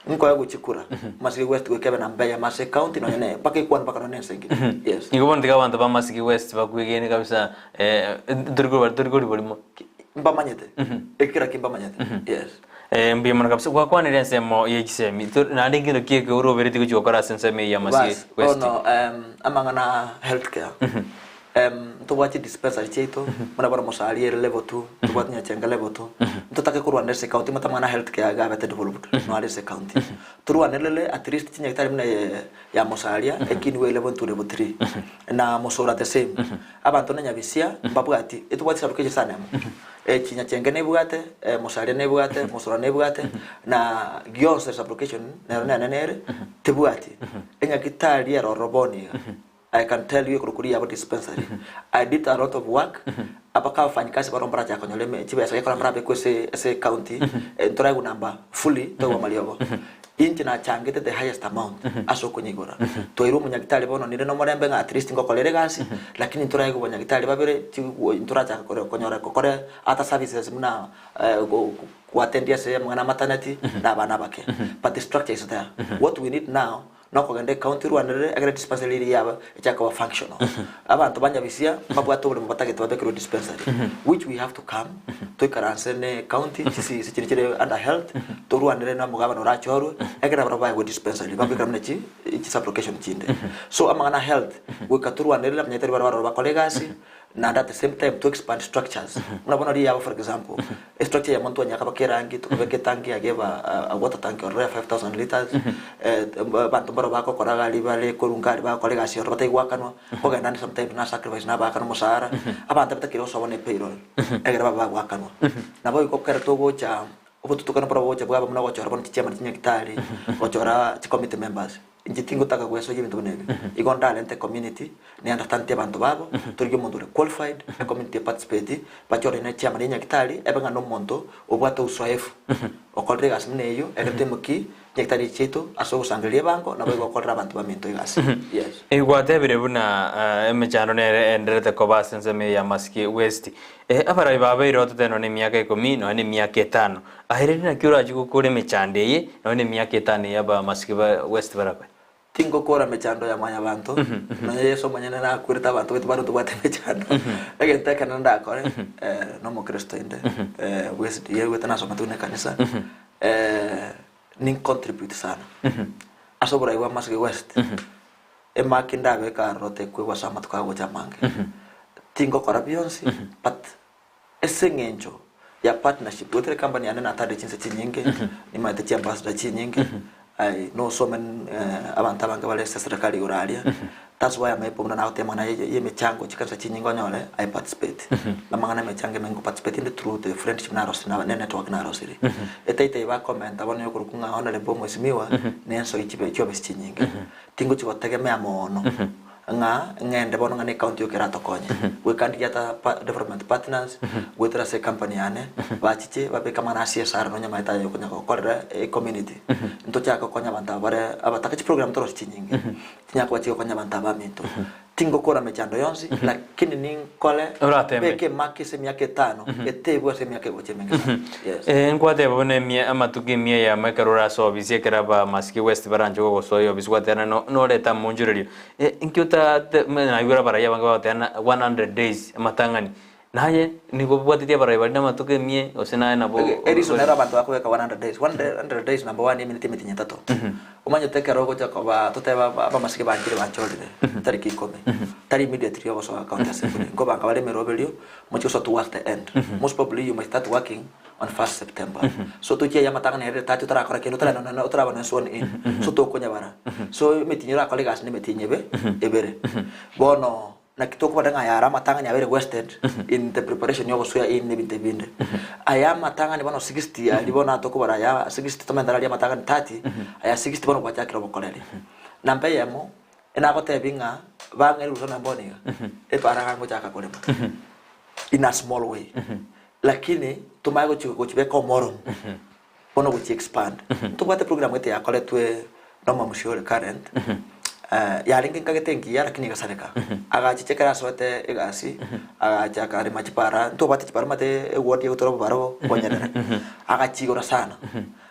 nkoe gochikura Masige West goika ebe namba eyemo ase ecounty nonya ne mpaka ekwane mpaka nonya ne ense engima. Yes. Igo bono tiga abanto ba Masige West bakwegene kabisa tori korwa tori korwa borimo. Mbamanyete, ekero ki mbamanyete, yes. Mbuya mono kabisa, gwakwanire ensemo ye chisemi, naende nkento ki eke oroberetie gochia gokora ase ensemo eye ya Masige Bas, West? bono amang'ana health care. Ntobwate chidispensary chiaito, buna bono Mosari ere level two, ntobwate Nyachenga level two, ntotake korwanera ase ecounty motamang'ana health care iga abete developed noare ase ecounty. Torwanerere at least chinyagitari buna eye ya Mosaria ekinigwe level two level three, na Mosora the same. Abanto na Nyabisia mbabwati, etobwate chisabukechi sana emo, echi Nyachenge nebwate, Mosaria nebwate, Mosora nebwate, na gionsi sublocation nero nene nere tebwati. Enyagitari ere ororo bono iga. I can tell you ekorokwa Riyabo Dispensary, I did a lot of work, mpaka abafanyikazi baroo mbarachaka konyora eme chibesa gekora mbarabekwe ase ase ecounty, ntoraigwe number fully toigwe amariogo. Inche nachangete the highest amount ase okonyaigora. Twairwe omonyagitari bono nire nomorembe ng'a at least ngokora ere egasi, lakini ntoraigwe banyagitari babere chigwe ntorachaka kore konyora gokora other services buna go goatendia ase amang'ana a maternity na abana abake. But the structure is there. What we need now, nokogenda ecounty orwanerere ekero dispensary eria yaba echake koba functional. Abanto ba Nyabisia mbabwate oboremo batagete babekerwe dispensary, which we have to come toikaranse ne county chisisi chiria chire under health torwanere na omogabana orachorwe ekero barabwo baegwe dispensary babekera buna chi chi sub-location chinde. So amang'ana a health goika torwanerere abanyagitari baria baroro bakore egasi naende at the same time to expand structures. Buna bono riria yabo for example, estructure eyemo ntwanyaka baka erangi tokabeka etangi ya gave a water tank ororo ya 5000 litres, abanto mbaro bagokora iga aria bare korwa nka aria bagokora egasi ororo batari goakanwa, nkogenda ande sometimes na sacrifice nabaakana omosara, abanto batakeire gosoa bono epayroll, ekero babe bagoakanwa. Nabo igo ekero togocha obotutukano mboro bogocha bwaba buna ogochora bono chichairman chinyagitari, gochora chicommittee members. Inche tingotaka gwesoyia ebinto buna ebi. Igo ndarente community, ne understand abanto babo, torigie omonto ore qualified, ecommunity eparticipate, bachore ne chairman ye nyagitari, ebe ng'a nomonto obwate uzoefu, okorire egasi buna eyio, egere toimoki nyagitari echi chiaito ase ogosangereria ebango, naboigo okorera abanto baminto egasi. Yes. Gwatebire buna emechando nere eenderete koba ase ensemo eye ya Masiki West. Abarai babeire otete nonya nemiaka ikomi, nonya nemiaka etano. Aye rende naki orachie gokora emechando eye, nonya nemiaka etano eye abamasike ba West barakore? Tingokora emechando ya mwanyabanto, nonya Yeso omonyene nakwerete abanto baito baria tobwate emechando. Egento ekenene ndakore, nomokristo inde, bw'SDA goeta nasomete buna ekanisa, nincontribute sana ase oborai bwa Masike West, emaki ndabeke aroro tekwegwa ase amatuko agocha amange. Tingokora bionsi, but Ase eng'encho ya partnership goetera ecompany yane natare chinsa chinyinge, nimaete chiambassador chinyinge, I know so many abanto abange bare ase eserekari igoro aria, that's why am able buna nagoteba amang'ana ya emechango chikanisa chinyinge onyore I participate. Amang'ana ya emechango ime nkoparticipate inde through the friendship narosirie na ne network narosirie. Etaito eye bakomenta bono yokorokwa ng'a honorable mheshimiwa, nensoi chibe chiofisi chinyinge. Tingochi gotegemea moono. Ng'a ng'ende bono ng'a necounty yoka eratokonye. Goika ndigie ata pa development partners, goetera ase ecompany yane, bachiche babeke amang'ana a CSR nonya amaete aya yokonya gokorera ecommunity. Ntochake gokonya abanto aba bare abataka chiprogram torosie chinyinge, chinyare koba chigokonya abanto aba baminto. Tingokora mechando yonsi, lakini ninkore Oratembe. mbeke emaki ase emiaka etano, etebwe ase emiaka egocha emenge sana. Yes. Nkwateba buna emia amatuko emia eyemo ekero ore ase ofisi ekero abamasike West baranche gogosoa ofisi gwateba norete amonchorerio. Inki otate naigure abarai abange bagoteba ng'a 100 days amatang'ani, naye nigo obwatetie abarai baria namatuko emia gose naye nabo Eriso nero abanto bakobeka 100 days, 100 days number one emineti emetienyi etato. Omanyete ekero ogocha koba totebe abamasike banchire banchorire tariki ikomi, tari immediately ogosoa county assembly, nkobanga bare emeroberio mochie gosoa towards the end. Most probably you might start working on first September. So tochia aya amatang'ani aria tati otarakora kende otara nonya otaraba nonya sworn in. So tokonyabara. So emetienyi orakore egasi na emetienyi ebe ebere. Bono naki tokobata ng'a aya are amatang'ani abere wasted in the preparation ya ogoswear in na ebinto ebinde. Aya amatang'ani bono 60 aria bono atokobara aya 60 tomentane aria amatang'ani 30, aya 60 bono gwachakire obokoreri. Namba eyemo, enagotebi ng'a bang'e rirusa namba one iga, epara iga ngochaka korema in a small way. Lakini tomanye gochi gochibeka omoromo, bono gochi expand. Ntobwate program gete yakoretwe na omomsia ore current, yarenge nkagete engiya lakini egasareka. Agachicha ekero asoete egasi, agacha akarema chipara, ntobwate chipara omanyete eward egotora obobaro bonyerere, agachigora sana.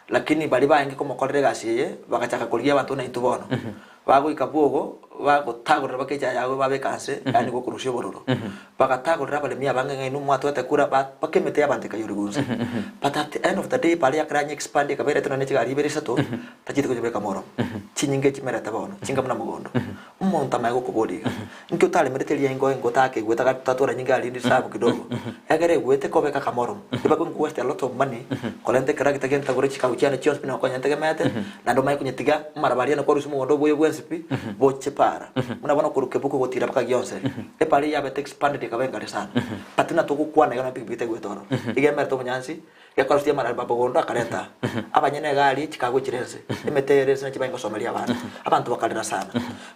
Lakini baria barenge komokorera egasi eye, bagachaka korigia abanto buna intwe bono. Bagoika bwogo, bagotagorera bakecha ayago babeka nse, yaani gokorusia obororo. Bagatagorera abaremi abange ng'a inwe mwatwete kura, ba mpaka emete y'abanto ekayurigwa inse. But at the end of the day baria ekero yanya expand ekaba erete nonye chigari ibere isato, tachieti kochibeka mororo. Chinyinga echimerete bono, chinga buna mogondo. Omonto amanye gokoboria iga, Inki otaremerete eria engo engo otakeigwete agati tatwara nyinga arinde risabu kidogo? Egere egwete kobeka akamoromo. Ebakwe nko waste a lot of money korenta ekeragita gentagore chikagu chiane chionsi pi nokonya ntegemete, naende omanye konyetiga amaraba aria nakwarusia omogondo oboyo bwensi pi, boche para. Buna bono korwa Kebuko gotira mpaka Gionse, epara eyio yabete expanded ekaba engare sana. But buna togokwana iga nonya epikipiki tegwete ororo. Iga emerete obonyansi, Gekorosia amaraba mogondo akareta abanyene egari chikagochira ense, emete ere ense nachi baingosomeria abana. Abanto bakarera sana.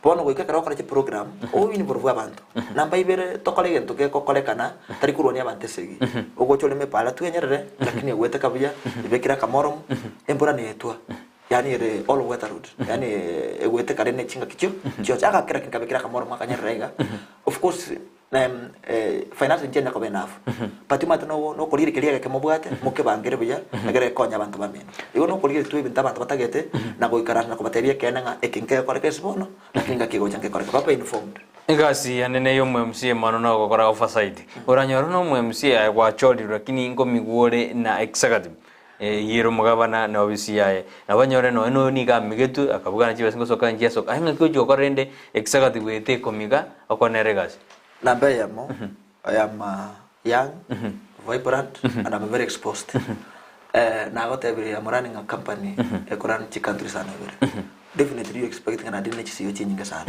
Bono goika ekero ogokora chiprogram, oinvolve abanto. Namba ibere tokore egento gegokorekana tari korwania abanto esegi. Ogocha oreme epaara twenyerere, lakini egweteka buya, ebekire akamoromo, embura netwa. Yaani ere all weather road, yaani egwete kare ne chingaki chio chionsi. Agakera ki nkabekera akamoro mwakanyerera iga, of course finance nchianya koba enough, but omanyete nogo nokorigereria keria egeke mobwate, mokebangere buya, egere gekonye abanto bamino. Igo nokorigereria tu ebinto abanto batagete, na goikaransa na kobatebia ekeene ng'a eke nkegokoreka ase bono, lakini ngaki egocha nkekoreke, babe informed. Egasi yane neye omo MCA mono nogokora oversight. Oranyore nomo MCA aye gwachorirwe lakini nkomigwa ore na executive. Eyio ere omogabana na obisi yaye. Nabo banyore nonya noyo nigo amigetwe, akabugana chibesa ngosoka nchiasoka. Aye ng'aki ochia gokora rende executive goeta ekomiga okore egasi? Namba eyemo, I am young, vibrant and am very exposed. Nagotebirie am running a company ekorun chicountry sana ibere. Definitely you expect ng'a naende ne chisigo chinyinge sana.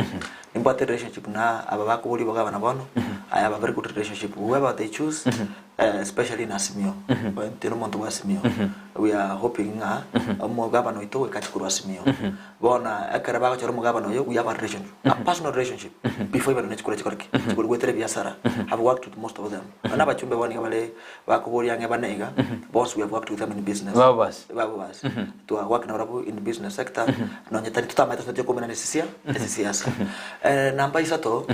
Nimbwate relationship na aba bakoboria obogabana bono, I have a very good relationship whoever they choose, especially in Azimio, intwe nomonto bwa Azimio, we are hoping ng'a omogabana oito goika ache korwa Azimio. Bono ekero bagochora omogabana oyo, we have a relationship, a personal relationship before even nechikura chikore ki? Chikore goetera ebiasara, have worked with most of them. Nonya na abachumbe bono niga bare bakoboria ang'e bane iga, bonsi we have worked with them in business. Babo basi. Babo basi. Twagwakana nabarabwo in business sector, nonye tari totamanyete ase tochia koumerana esisia, esisiasa. Namba isato,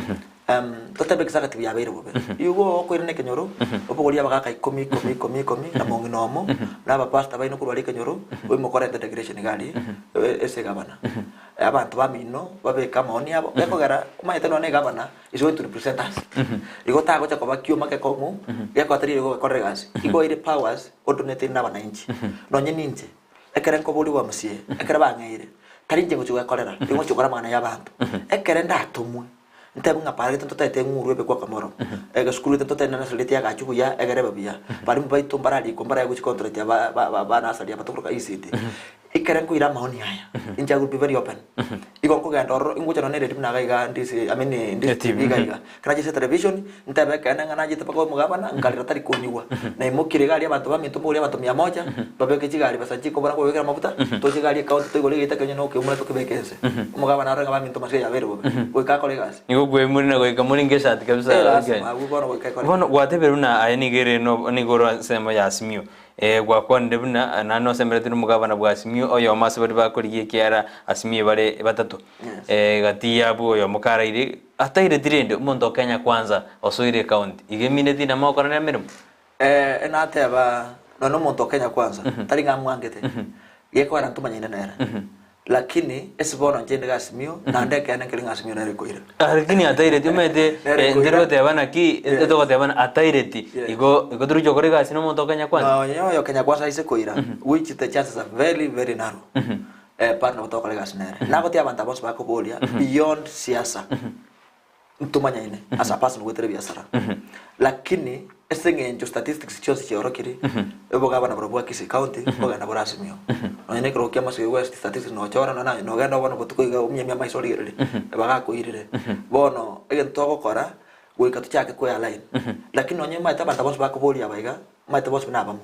totebe executive yabeire bobe. Igo okoirana ekenyoro, obogorie abagaka ikomi ikomi ikomi ikomi, na mong'ina omo, na abapastor baino korwa aria ekenyoro, oimoke orente delegation iga aria, ase egavana. Abanto bamino babeke amaoni abo, gekogera omanyete nonya na egavana is going to represent us. Igo tagocha koba kioma gekong'u, gekoba tari igo gekorera egasi. Igo ere powers odonated na abananchi. Nonye ninche, ekere nkoborigwa mca, ekere bang'eire, tari inche ngochia goekorera, nigo ngochia gokora amang'ana ya abanto. Ekere ndatomwe, ntebe ng'a para gete ntotaete eng'uru ebekwe akamoro, egesukuru gete ntotaete nursery gete yagachwe buya egere ebe buya, barimu baito mbararikwe mbaraegwe chicontract aba ba- ba- ba nursery aba tokoroka ECD. Ekere nkoira amaoni aya, inche I will be very open. Igo nkogenda ororo, ingocha nonye na eredio buna iga iga ndisi I mean ndisi E TV. TV iga iga. Ekero nachete television, ntebe ekeene ng'a nachete mpaka omogabana, nkarera tari konyigwa. Naimokire iga aria abanto baminto mbori abanto mia moja, babeke chigari besa nchikobora nkobabekera amafuta, toche iga aria ecounty toigore egeita keria onye nokeumora tokebeke inse. Omogabana arore ng'a baminto masiga yabeire bobe. Goika akore egasi. Nigo kwemurina goika muri ngesati kabisa. Eh, lasima abwo bono goika ekore. Bono gwatebire buna aye nigo ere no nigo ore ensemo ya Azimio. Ee, gwakwanire buna naende nosemeretie nomogabana bw'Azimio, oyomo ase baria bakorigia ekiara Azimio bare batato. Yes. Eh, gati yabwo oyomo karaire, ataireti rende, omonto o Kenya Kwanza osoire ecounty. Iga emineti namo okorana emeremo. Eh, enateba nonya omonto o Kenya Kwanza, tari ng'a amwangete, gekogera ntomanyaine nere. Lakini ase bono inche nigo Azimio, naende ekeene nkeri ng'a Azimio nere ekoira. Ah, lakini ataireti omanyete Nere eh, ntiri ekoira. goteba naki Yes. togoteba na ataireti Yes. igo igo torigochia gokora egasi na omonto o Kenya Kwanza. Nonya oyo Kenya Kwanza aise koira, which the chances are very very narrow, eh, partner gotokora egasi nere. Nagotia abanto aba bonsi bakoboria, beyond siasa, ntomanyaine as a person goetera ebiasara. Lakini ase eng'encho statistics chionsi chiaorokiri, obogabana borobwo bwa Kisii County mbogenda bore Azimio. Nonya na ekerogo kia Masiko igo statistics nochora nonya naye nogenda bono botuko iga omiamie amaiso origererie, bagakoirire. Bono egento togokora, goika tochake koe align. Lakini nonya omanyete abanto bonsi bakoboria aba iga, omanyete bonsi buna abamo.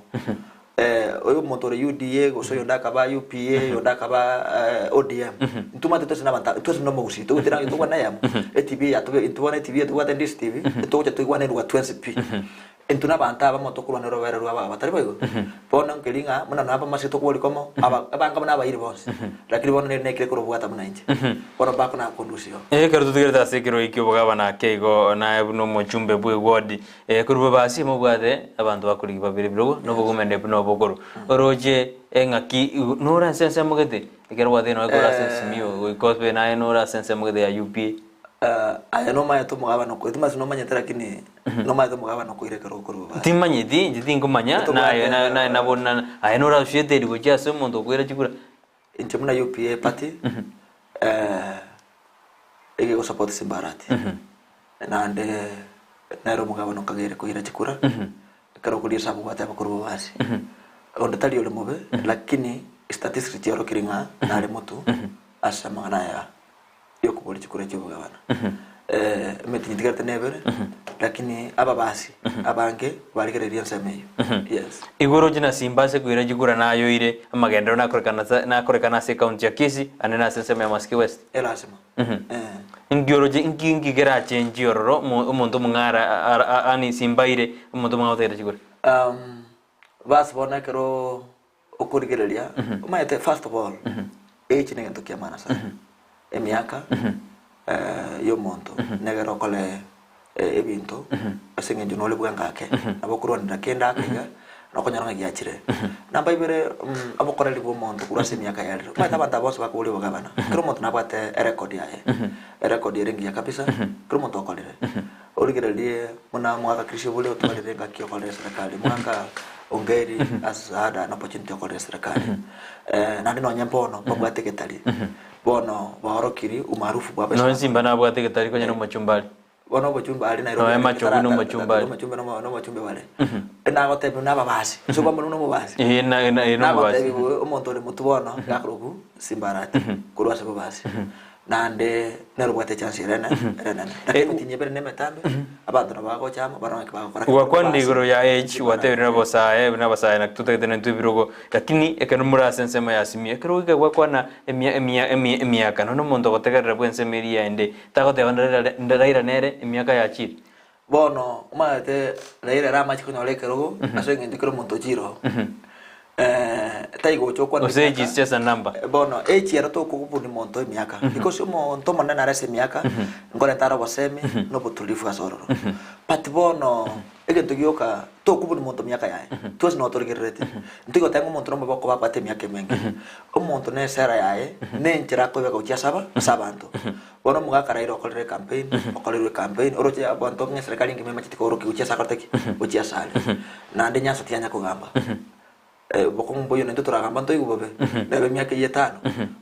Oyo omonto ore UDA gose oyonde akaba UPA, oyonde akaba ODM, intwe omanyete twensi na abanto twensi nomogusii togotira ng'a tokwana eyemo, etv eye yatobe intwe bono etv eye tobwate ndisi tv, togocha toigwane rwa twensi pi. Intwe na abanto abamo tokorwana orobere rwa baba, tari boigo? Bono nkeri ng'a buna nabo amasio tokoboria komo, aba abange buna abairi bonsi, lakini bono nere nekire korobwata buna inche, bono mbako nakondusia oo. Ekero totigerete ase ekerogo ekio obogabana ake igo naye buna omochumbe bwe ward Korwa bobasi mobwate abanto bakorigia babere birogo, nobogomende buna obokoro. Oroche eng'aki nore ase ensemo gete, ekero gwatebire nonya kore ase Simiyu goika obe naye nore ase ensemo gete ya UPA. Aye nomanyete omogabane okoira, timanyeti nomanyete lakini nomanyete omogabane okoira ekero okorwa bobasi. Timanyeti, inche tinkomanya, naye naye nabo aye norasuete eri gochia ase omonto okoira chikura. Inche buna UPA party egegosupport Simbarati naende nere omogabane okagere koira chikura ekero okoria esabu gwateba korwa bobasi. Onde tari ore mobe lakini statistics chiorokire ng'a nare motu ase amang'ana aya yokoboria chikura chi'obogabana. Emeti nyitigarete nebere, lakini ababasi abange barigereria ensemo eyio. Yes. Igoro china simba ase koira chikura nayoire amagenderero nakorekana ase nakorekana ase ecounty ya Kisii ande nase ensemo ya Masiki West. Elasima. Eh. Inki oroche inki inki kerachenchie ororo omo omonto omong'ara a- a- ani simba aire omonto omong'ao otaira chikura? Basi bono ekero. Okorigereria, omanyete first of all, age negento kia maana sana. Emiaka yomonto negere okore ebinto ase eng'encho nore bwango ake, nabo okorwanera kende ake iga, nokonyora ng'a giachire. Namba ibere, obokoreri bwa omonto korwa ase emiaka yarire, omanyete abanto aba bonsi bakoboria obogabana, kera omonto nabwate erecord yaye, erecord ere engiya kabisa, kera omonto okorire. Origererie buna omogaka Krisio bore otwarire engaki yokorera eserekari, omogaka Ongeri has had an opportunity yokorera eserekari. Naende nonye mbono mbabwate egetari, bono baorokiri umaarufu bwabo ase Nonye Simba nabwate egetari konya nomochumba are. Bono obochumbe aria Nairobi Nonya are Machogu tara- nomochumbe are. omochumbe nomo- nomochumbe bare. Nagotebia buna ababasi, inche kwamanya buna omobasi. Ee, na- na- ee, nomobasi. Nagotebia bobe omonto ore motwe bono, gakorokwa Simba Arati, korwa ase bobasi. Naende nere obwate echance ere ene ere enene. Lakini emetienyi ebere na emetambe, abanto nabo bagocha amo, barore ng'aki bagokora. Gwakwanire igoro ya age, gwatebire nabosae, buna abasae naki totagete naintwe ebirogo, lakini ekero more ase ensemo ya Simiyu, ekero goika gwakwana emia emia emia emiaka, nonya omonto ogotegerera bw'ensemo eria ende, tagoteba ndaraira Raila nere emiaka yachire. Bono omanyete Raila ere amache konyora ekerogo ase eng'encho kera omonto ochire oo. Tai gocha okwana Gose age is just a number. Bono age ero tokobuni monto emiaka because omonto omonene nare ase emiaka nkoreta are obosemi na obotulivu ase ororo. But bono egento gioka tokobuni monto miaka yaye twensi noo torigerereti. Ntoigoteba ng'a omonto nomobe okoba abwate emiaka emenge. Omonto na esera yaye na enchera akoebeka gochia ase aba ase abanto. Bono omogaka Raila okorire ecampaign, okorirwe ecampaign, oroche abanto ng'a eserekari engima emacheti koorokia gochia ase akorete ki? Gochia ase are. Naende Nyansa tiyanya kogamba. Bokong'u mboiyo naintwe toragamba ntoigwe bobe, neba emiaka eyio etano,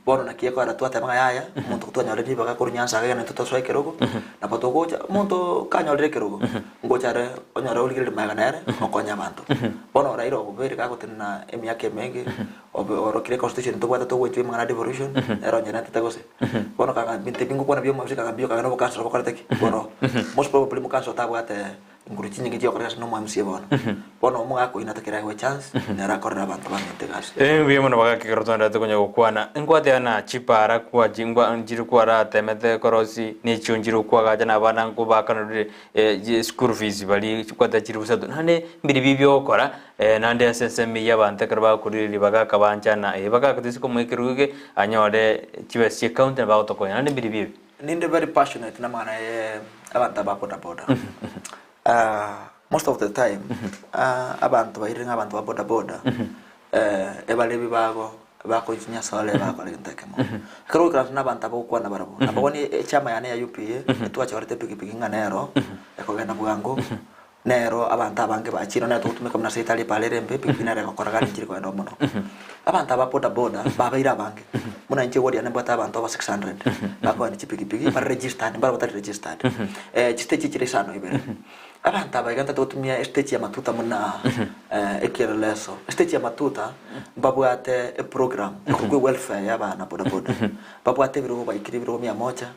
bono naki ekoera twateba ng'a yaya, omonto twanyorire ribaga korwa Nyansa iga naintwe tosoe ekerogo, nabo togocha, omonto kanyorire ekerogo, ngocha are onyore origereria magega nere, okonye abanto. Bono Raila obobeire gagotenena emiaka emenge, Obe orokire constitution tobwate togochia amang'ana a devolution, nere onyerentete gose. Bono kaga binto ebi ngokwana bia omwamse kaga mbuya kaga na obokansoro bokorete ki? Boro. Most probably omokansoro tabwate nguru chinyinge chia gokora egasi na omwamsie bono. Bono omogaka oyio natakire aegwe echance, nere akorere abanto baminto egasi. Mbuya mono bagaka ekero twaenderete konya gokwana. Nkwateba na chipara kwachi ngwa nchire kwaratemete korosi na echio nchire okwagacha na abana nkobaakanerire school fees baria kwateba chilifu isato. Naende mbiribio biogokora Naende ase ensemo eyio abanto ekero bagokorireria bagaka banchana, ee, bagaka toise komoa ekerogo eke, anyore chibesa chia ecounty nabo agotokonya. Naende mbiribio ebi. Ninde very passionate namang'ana ye abanto aba boda boda. Most of the time abanto bairire ng'a abanto ba boda boda ebarebi bago bakochinyasore bagokora egento ekemo. Ekero ogoikaransa na abanto aba ogokwana barabwo, nabo bono echama yane ya UPA etwachorete epikipiki ng'a nero ekogenda bwango. Nero abanto abange bachire, nere togotumeka buna ase etari epaara ere embe, epikipiki nere egokora gari nchiri kogenda mono. Abanto aba boda boda babeire abange, buna inche igoro riane mbwate abanto over 600 bakogenda chipikipiki bare registered, mbare batari registered. Chistage chire isano ibere. Abanto aba iga ntagete gotumia estage ya matuta buna ekieleleso. Estage ya matuta mbabwate eprogram ekorokwa ewelfare ya abana boda boda. Babwate ebirogo baikire ebirogo mia moja.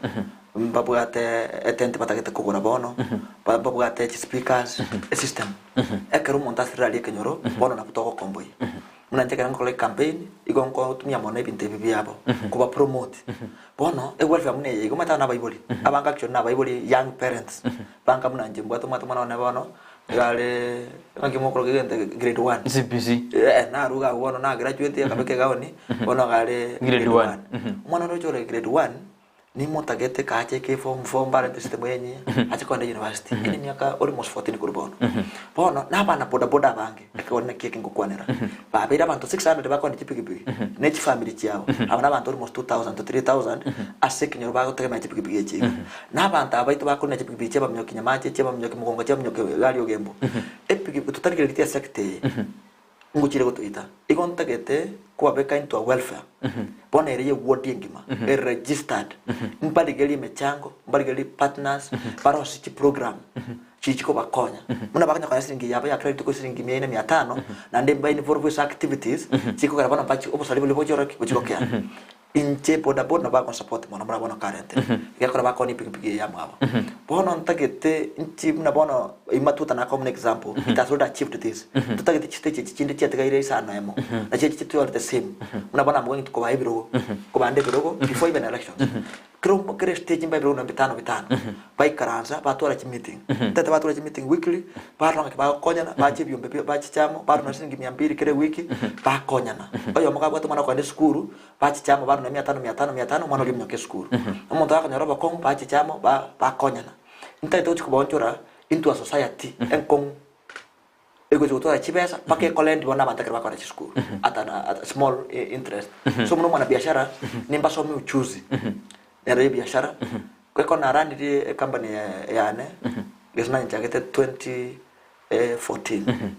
Mbabwate etenti batagete kogora bono, mbabwate chispeakers, esystem. Ekero omonto asirire aria ekenyoro, bono nabo togokomboyia. Buna inche ekero nkokora ecampaign, igo nkotumia mono ebinto ebi biabo, koba promote. Bono, ewelfare buna eye iga omanyete abana abaibori, abange actually na abaibori young parents, banga buna inche mbwate omwate omwana one bono, iga are ng'aki mokoroka egento eke grade one. CBC. Eh, naruga agwo bono na graduate akabeka egaoni, bono iga are Grade one. Omwana oroche ore grade one, Nimotagete kaache eke form four mbarente system enyia ache kogenda university ere emiaka almost 14 korwa bono. Bono na abana boda boda abange ekero naki eke ngokwanera babeire abanto 600 bakogenda chipikipiki ne chifamiri chiabo aba na abanto almost 2000 to 3000 ase ekenyoro bagotegemea chipikipiki echi iga. Na abanto aba baito bakorina chipikipiki chiabaminyoki Nyamache chiabaminyoki Mogongo chiabaminyoki gari Ogembo epikipiki totarigereretie esector eye. Ngochire gotoita, igo ntagete kobabeka into a welfare, bono ere ye ward engima, ere registered, mbarigerie emechango, mbarigerie partners, barosie chiprogram chiria chikobakonya. Buna bakonya konya siringi yabo ya kera rituko siringi mia ine mia tano, naende mba involve ase activities, chikogera bono mbachi obosari boria bochia ore ki? Bochia gokea. Inche boda boda nabo bagonsupport mono buna bono currently, egekora bakoonia epikipiki eye yamwabo. Bono ntagete nchi buna bono imatuta nako buna example, it has already achieved this. Totagete chistage echi chinde chiatigaire isano emo, nachi echi chitware the same. Buna bono I'm going to kobaa ebirogo, kobanda ebirogo before even elections. Kera omo kera estage mbae ebirogo na bitano bitano, baikaransa batwara chimeeting. Ntagete batware chimeeting weekly, barora ng'aki bagokonyana, bache ebiombe bi bachiche amo, baruna siringi mia mbiri kera ewiki, bakonyana. Oyomo kabwate omwana okogenda esukuru, Bachiche amo baruna mia tano, mia tano, mia tano, omwana oria ominyoka esukuru. Omonto gakonyora obokong'u, bachiche amo ba bakonyana. Ntagete gochia kobaonchora into a society enkong'u egochia gotwara chibesa mpaka ekolendi bono abanto ekero bakogenda chisukuru at an at a small interest. So buna omwanabiashara, nimbasomie uchuzi nero ya ebiashara, ekero naranirie ecompany yane, gese nanchagete 2014,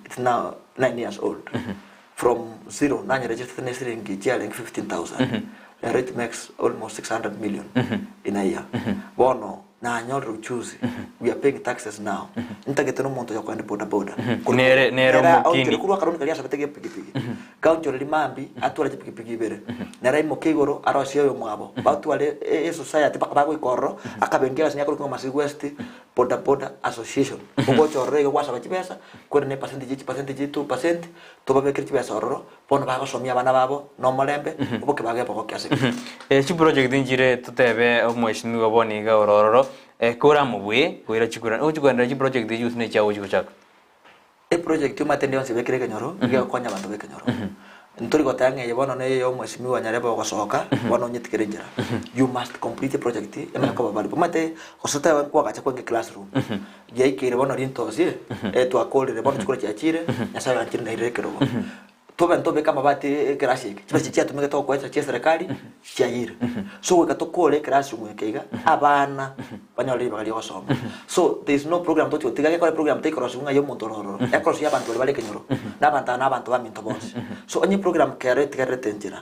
it's now 9 years old. From zero nanyeregisterete ne siringi chiarenge 15,000 rero it makes almost 600 million in a year. Bono nanyorire uchuzi we are paying taxes now. Ntagete nomonto oyo okoenda boda boda. Nere- nere omokini. Aonchore korwa akaroni karia asabete ge pikipiki. Gaonchoreri mambi atware chipikipiki ibere. Nere aimoke igoro arosie oyomwabo. Batware e society mpaka bagoika ororo akabengi ase nyakorokwa ng'a Masii West Boda Boda Association. Ogocha ororo iga gwasaba chibesa, kwere ne percentage echi percentage echi 2%, tobabekere chibesa ororo, bono bagosomia abana babo nomorembe, oboke bagebogokia ase ekenyoro. Chiproject nchire totebe omweshimiwa bono iga ore ororo, koramobue koira chikura, ogochi koendereria chiproject echio gose nechiago ogochi gochaka? Eproject omanyete ende yonsi ebekire ekenyoro, nigo egokonya abanto b'ekenyoro. Ntori goteba ng'a eye bono neye ya omweshimiwa Nyarebe ogosoka, bono onyetigere enchera. You must complete eproject emanye koba valuable. Omanyete gose otebe nkoagacha kwenge classroom, giaikeire bono rintosie, twakorire bono chikura chiachire, Nyasaye oanchire nairire ekerogo. Tobe ntobeke amabati ekerasi eke, chibesa chiatumegete gokoecha chia eserekari chiayire. So goika tokore ekerasi omoika iga, abana banyore ribaga ria ogosoma. So there is no program tochi gotiga gekore program teikorosiwa ng'a ya omonto ore ororo, ekorosiwa ya abanto baria bare ekenyoro, na abanto aba na abanto baminto bonsi. So onye program kero etigarerete enchera,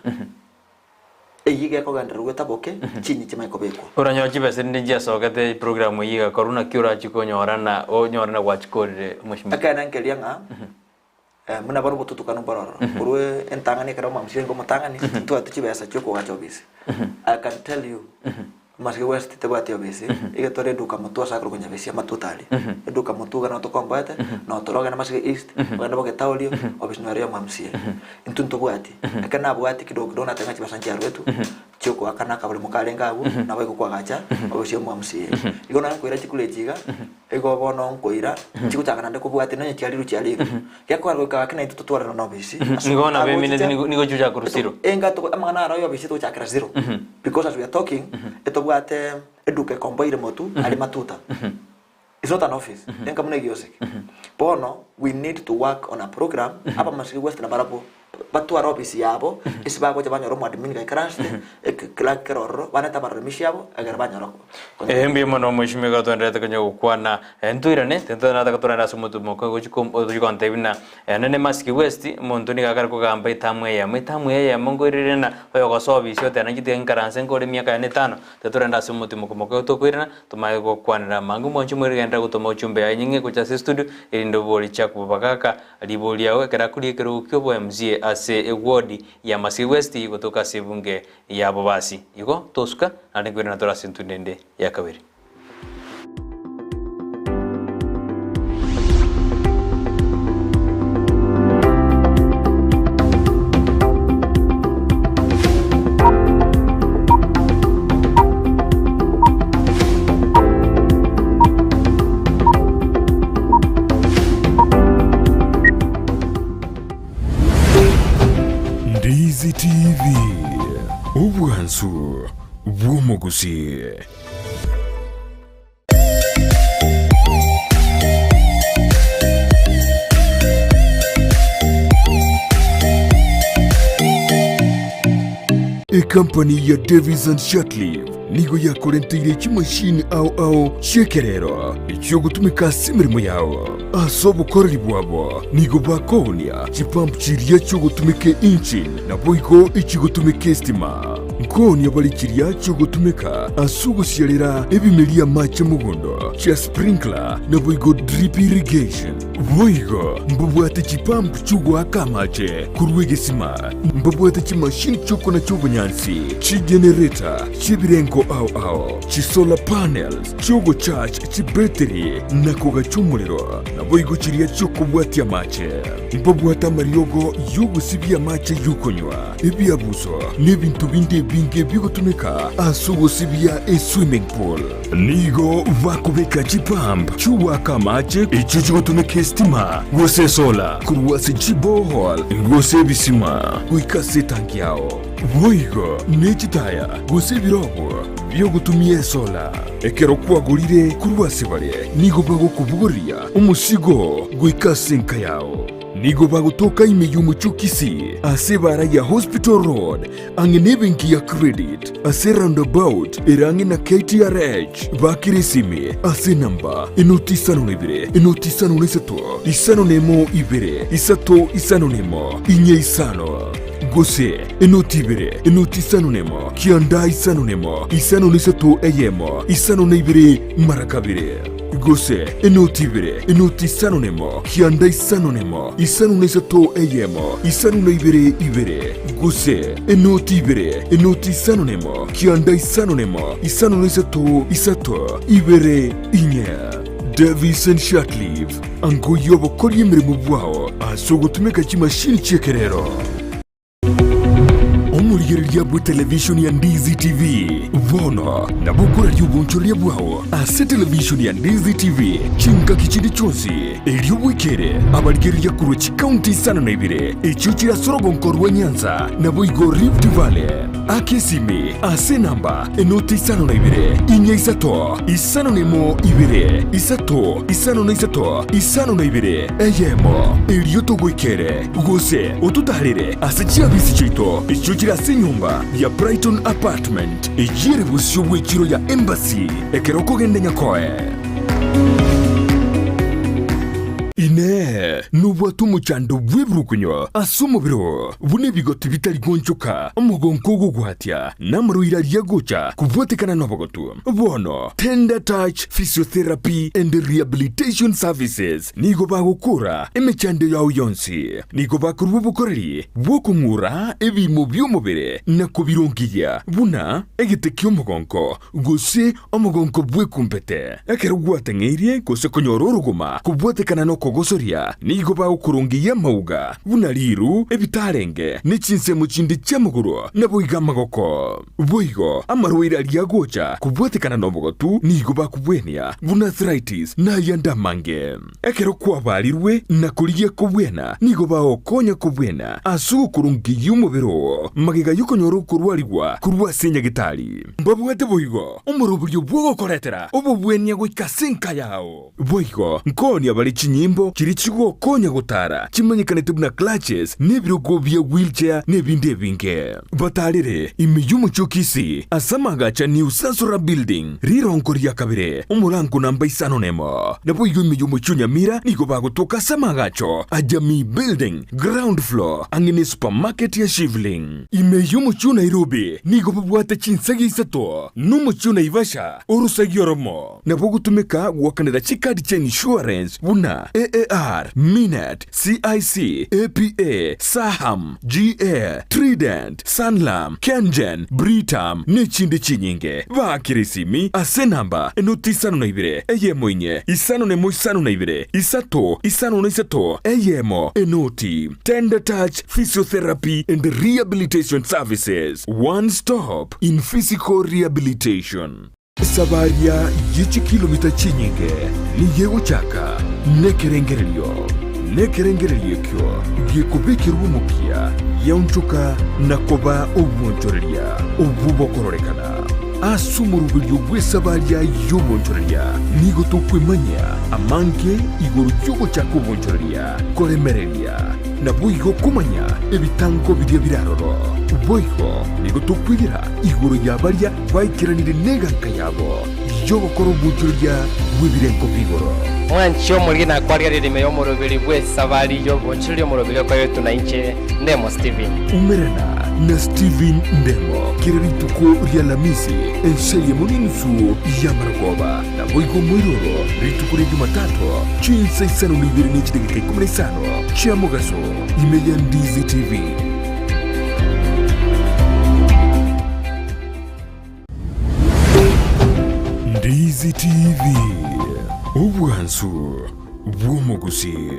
eyio iga ekogendererwa etaboke, chinyi chimanye kobekwa. Oranyore chibesa rinde nchiasogete program eyio egakorwa naki orachie konyora na onyore na gwachikorire omweshimiwa. Ekeene nkeria ng'a. Buna bono obotutukanu mboro ororo. Korwa entang'ani ekero omwamsiri aringe omotang'ani, ntwabwate chibesa chiokogacha obisi. I can tell you, Masige West tebwati obisi, iga tore eduka motwe ase akorokwa Nyabesia amatuta aria. Eduka motwe iga noo tokomboete, noo tore ogende Masige East, ogende Bogetaorio, obisi nero ya omwamsia. Intwe ntobwati. Ekero nabwati kidogo kidogo nateba ng'a chibesa nchiarwetwe, chiokoakana akaboremo karenge abwo, nabo igo kwagacha obisi ya omwamsia. Igo nonye nkoira chikura echi iga, Igo bono nkoira, nchigochaka naende kobwatia nonye chiarirwe chiarirwe. Gekogera goika gaki naintwe totwarane na obisi. Ase Nigo omonto nabemineti agochicha, nigo nigo chigochaka korwa zero. Enga togo amang'ana aro ya obisi togochakera zero. Because as we are talking, etobwate eduka ekomboire motu aria matuta. It's not an office, enka buna egiosiki. Bono we need to work on a program, abamasiki west nabarabwo batware ofisi yabo, ase bagocha banyora omoadmin gaikaransete, eke clerk kere ororo, banete abaroremi abo, egere banyora konyora. Eeh mbuya mono mweshimiwa iga twenderete konya gokwana ntoirane tintonataka torende ase omotwe moke gochi ko gochi gontebia buna nene masiki west omonto nigo akare kogamba etamu eyemo etamu eyemo nkoirerire na oyogosoa obisi oteba naki tiga nkaranse nkore emiaka yane etano tiga torende ase omotwe moke moke tokoirana tomanye gokwanera amange mwanche moire gotoma ujumbe yaye nyinge gocha ase estudio erinde obori chiakoba bagaka Riborio riao ekero akoria ekerogo ki'oboMCA ase eward ya Masii West gotoka ase ebunge ya Bobasi. Igo tosuka naende nkoirana tore ase entunda ende ya kabere. Ndizi TV, obwansu bw'omogusii. Ekampani ya Davis and Shatliff nigo yakorenteire chimashini ao ao chi'ekerero echiogotumeka ase emeremo yao. Ase obokoreri bwabo nigo bakoonia chipump chiria chiogotumeka engine naboigo echigotumeka estima. Nkoonia bare chiria chiogotumeka ase ogosiarera ebimeria amache mogondo, chia sprinkler, naboigo drip irrigation. Boigo mbabwate chipump chi'ogoaka amache korwa egesima, mbabwate chimashini chi'okonacha obonyansi, chigenerator chi'ebirengo ao ao, chisolar panels chi'ogocharge chibetiri na kogacha omorero, naboigo chiria chi'okobwatia amache. Mbabwate amariogo y'ogosibia amache y'okonywa, ebiabuso, na ebinto binde ebinge bigotumeka ase ogosibia eswimming pool. Nigo bakobeka chipump chi'ogoaka amache echio chigotumeka esitima gose esola korwa ase chiborehole gose ebisima goika ase etanki yao. Boigo ne chitaya gose ebirogo bi'ogotumia esola. Ekero kwagorire korwa ase bare, nigo bagokobogoria omosigo goika ase enka yao. Nigo bagotoka ime y'omochie o Kisii ase ebaara ya Hospital Road ang'e nebenki ya Credit ase roundabout ere ang'e na KTRH. Bakire esimi ase enamba enoti isano na ibere enoti isano na isato isano na emo ibere isato isano na emo inye isano gose enoti ibere enoti isano na emo kianda isano na emo isano na isato eyemo isano na ibere mara kabere. Gose enoti ibere, enoti isano nemo, kianda isano nemo, isano na isato eyemo, isano na ibere ibere. Gose enoti ibere, enoti isano nemo, kianda isano nemo, isano na isato isato, ibere inye. Davison Shirtliff, angoyia obokoria emeremo bwao ase ogotumeka chimashini chi'ekerero. Omorigereria bw'etelevishoni ya Ndizi TV bono nabo okoraria obonchoreria bwao ase etelevishoni ya Ndizi TV chingaki chinde chionsi, erio bwekere abarigereria korwa chikaunti isano na ibere echio chire ase orogonko rwa Nyanza naboigo Rift Valley. Aka esimi ase enamba enoti isano na ibere, inya isato, isano na emo ibere, isato, isano na isato, isano na ibere, eyemo, erio togoikere. Gose ototaarere ase chiabisi chiaito echio chire ase enyomba ya Brighton Apartment, eyio ere bosio bw'echiro ya Embassy, ekero okogenda Nyakoe. Inee! Nobwate omochando bw'ebirukunyo ase omobere oo, buna ebigoti bitari goonchoka, omogonko ogogwatia, na amarwaire aria agocha kobwatekana nobogotu? Bono Tender Touch Physiotherapy and Rehabilitation Services Nigo bagokora emechando yao yonsi, nigo bakorua obokoreri bw'okong'ura ebiimo bi'omobere na kobirongeria buna egete ki'omogonko, gose omogonko bw'ekumbete. Ekero gwateng'eirie gose konyora orogoma kobwatekana nokogosoria, nigo bagokorongeria amauga, buna riiru, ebitarenge, ne chinsemo chinde chi'amagoro, naboigo amagoko. Boigo amarwaire aria agocha kobwatekana nobogotu nigo bakobwenia, buna arthritis na ayande amange. Ekero kwabarirwe na korigia kobwena, nigo bagokonya kobwena ase ogokorongeyia omobere oo magega y'okonyora okorwarigwa korwa ase nyagetari. Mbabwate boigo omoroberio bw'ogokoretera obobwenia goika ase enka yao. Boigo nkoonia bare chinyimbo chiria chigokonya gotara chimanyekanete buna clutches na ebirogo bia wheelchair na ebinde ebinge. Batarere ime y'omochie o Kisii ase amagacha New Sansora Building, rirongo ria kabere, omorango namba isano nemo. Naboigo ime y'omochie o Nyamira nigo bagotoka ase amagacho a Jamii Building, ground floor, ang'e ne supermarket ya Shivling. Ime y'omochie o Nairobi nigo babwate chinsegi isato, na omochie o Naivasha orosegi oromo. Nabo ogotumeka goakanera chikadi chia insurance buna AAR, Minet, CIC, APA, Saham, GA, Trident, Sanlam, Kengen, Britam, nechinde chinyinge. Baakere esimi ase enamba enoti isano na ibere, eyemo inye, isano nemo isano na ibere, isato, isano na isato, eyemo, enoti. Tender Touch Physiotherapy and Rehabilitation Services, one stop in physical rehabilitation. Esabaria ye chikilomita chinyinge nigo egochaka nekerengererio, na ekerengererio ekio gekobekerwa omokia giaonchoka na koba obwonchoreria obwo bokororekana. Ase omoroberio bw'esabaria y'obwonchoreria nigo tokwemanyia amange igoro y'ogochaka obwonchoreria, koremereria, naboigo komanya ebitango biria bire aroro. Boigo nigo tokwegera igoro ya baria Baikeranire neganka yabo y'ogokora obwochoreria bw'ebirengo bi'igoro. Mwanche omoriri na kwarigereria ime y'omoroberi bw'esabari y'oboonchoreria omoroberi okoretwe nainche Ndemo Stephen. Umerana na Stephen Ndemo kera rituko ri'Alamisi ensa eyemo n'enusu y'amarogoba, naboigo omoiroro rituko ria Jumatatu chinsa isano na ibere ne chidageka ikomi na isano chia mogaso ime ya Ndizi TV. Ndizi TV, obwansu bw'omogusii.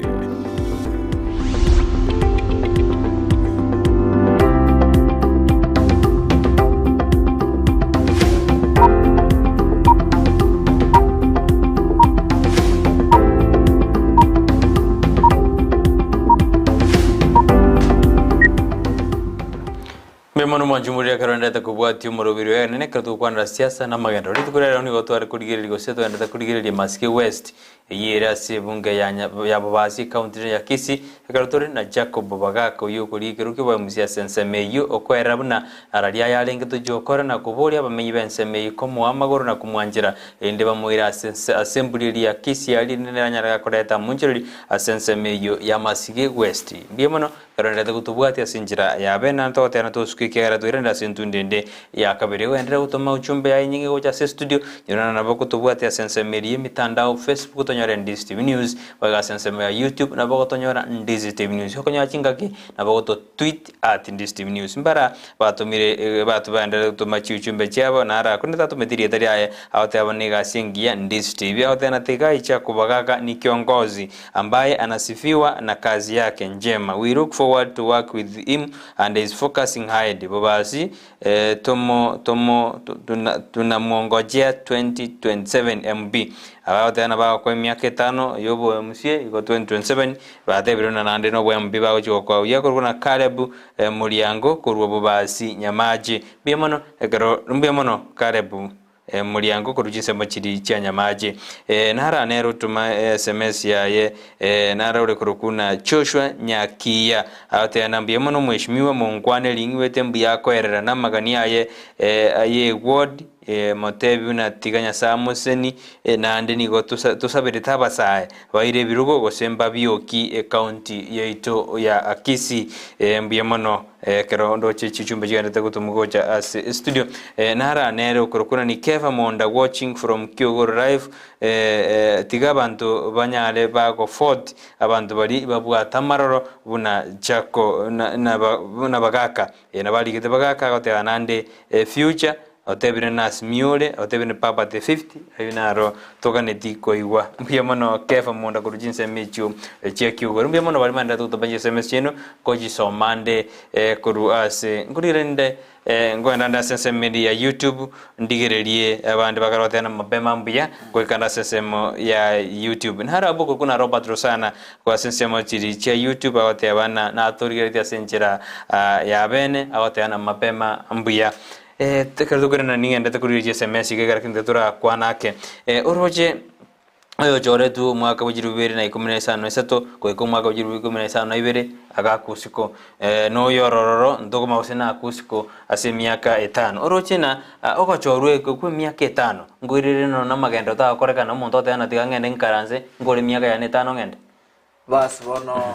Mbuya mono mwanche omoriri ekero oenderete kobwatia omoroberi oye nene ekero togokwanera siasa na amagenderero. Rituko ria rero nigo tware korigereria gose toenderete korigereria Masike West eyio ere ase ebunge ya ya Bobasi ecounty ya Kisii ekero tore na Jacob Bagaka oyio okorigia ekerogo kia oboemusi ase ensemo eyio okoerera buna araria ayarenge tochia gokora na koboria abamenyi b'ensemo eyio komoa amagoro na komwanchera erinde bamoire ase ase emburi eria ya Kisii aria erinde nere anyare koreta amonchoreri ase ensemo eyio ya Masike West. Mbuya mono Ekero nderete gotobwatia ase enchera yabe, na ntogotera tosuke ekiagera toiranire ase entundo ende ya kabere. Ogenderere gotoma uchumbe yaye enyinge gocha ase estudio, nyorana nabo okotobwatia ase ensemo eria y'emitandao, Facebook otonyore Ndizi TV News, boigo ase ensemo ya YouTube nabo ogotonyora Ndizi TV News. Okonyora chingaki nabo ogoto tweet at Ndizi TV News. Mbara batomire batu baenderere gotoma chiuchumbe chiabo nara korende tatometi rieta riaye agoteba bono egasi engiya Ndizi TV agoteba na tiga icha kobagaka ni kiongozi ambaye anasifiwa na kazi yake njema we look forward to work with him and is focusing hard bobasi eh, tomo tomo tunamwongojea 2027 MB abagoteba na bagokwa emiaka etano yobo MCA igo 2027 batebire na naende nobo MB bagochia gokwa buya korwa na Caleb eh, Muriango korwa bobasi Nyamache mbuya mono ekero mbuya mono Caleb Moriango korwa chinsemo chiria chia nyamache. Nara nere otoma sms yaye nara ore korokwa na Joshua Nyakiya agoteba na mbuya mono mweshimiwa monkwane ring'igwete mbuya akoerera na amagani aye aye ward motebi buna tiga Nyasae amoseni naende nigo tosaberete abasae baire ebirogo gose mbabioki ecounty yaito ya Kisii mbuya mono. Ekero ndoche chichumbe chigenderete gotomwa gocha ase estudio, nara nere okorokwa ni Kefa Monda watching from Kiogoro live, tiga abanto banyare bago fort abanto bari babwate amaroro buna Jaco buna bagaka, nabarigete bagaka agoteba nande future Otebire nasimiore, otebire Papa the fifth, ayio naro toganeti koigwa. Mbuya mono Kefa Monda korwa chinsemo echio chia Kiugoro. Mbuya mono baria maenderete gotoba chisms chiaino nkochisoma nde korwa ase nkorire nde nkoenda nde ase ensemo ende ya YouTube ndigererie abande bakare goteba na mapema mbuya goika nde ase ensemo ya YouTube. Naro abwo okorokwa na Robert Rosana korwa ase ensemo chiria chia YouTube agoteba na natorigeretie ase enchera ya bene agoteba na mapema mbuya. Ekero tokoirana ning'endete korigereria chisms iga ekero kende torakwane ake. Oroche oyochoretwe omwaka bwa chilifu ibere na ikomi na isano na isato goika omwaka bwa chilifu ikomi na isano na ibere agakwa isiko. Na oyo orororo ntokoma gose nakwe isiko ase emiaka etano. Oroche na ogochorwa eke kwa emiaka etano nkoirerire nonya na amagendo otagokorekana omonto ogoteba ng'a tiga ng'ende nkaranse nkore emiaka yane etano ng'ende. Bas bono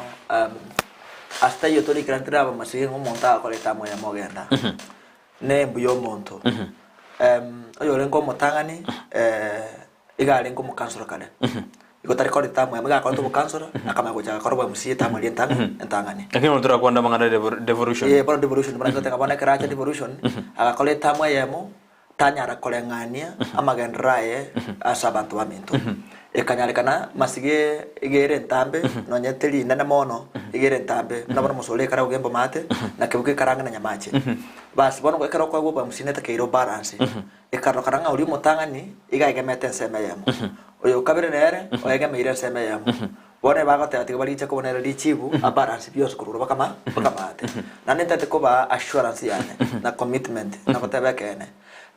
ase taiyo torikera ntire abamasige ng'a omonto agakoreta amo eyemo ogenda. Ne mbuya omonto. Oyorenge omotang'ani iga arenge omokansora kare. Igo tari koreta amo eyemo, iga akorete obokansora akamanya gocha agakora obo MCA etamu eria entang'ani. Lakini bono torakwana amang'ana ya devolution. Eeh bono devolution bono toteba bono ekero acha devolution agakora etamu eyemo tanyara koreng'ania amagenderero aye ase abanto baminto. Ekanyarekana masige iga ere entambe, nonya teri inene mono, iga ere entambe, buna bono omosore ekare agwo Gembomate, na kebuka ekare ang'e na Nyamache. Bas bono ekero okoegwa oboamusi netakeire obalanse, ekarorokana ng'a oria omotang'ani iga aegemete ensemo eyemo, oyo okabere nere oegemeire ensemo eyemo. Bono ebagoteba tiga bariche kobuna ere richibu abalance bionsi korwa igoro bakama bakamaate. Naende ntagete kobaa assurance yane na commitment na goteba ekeene,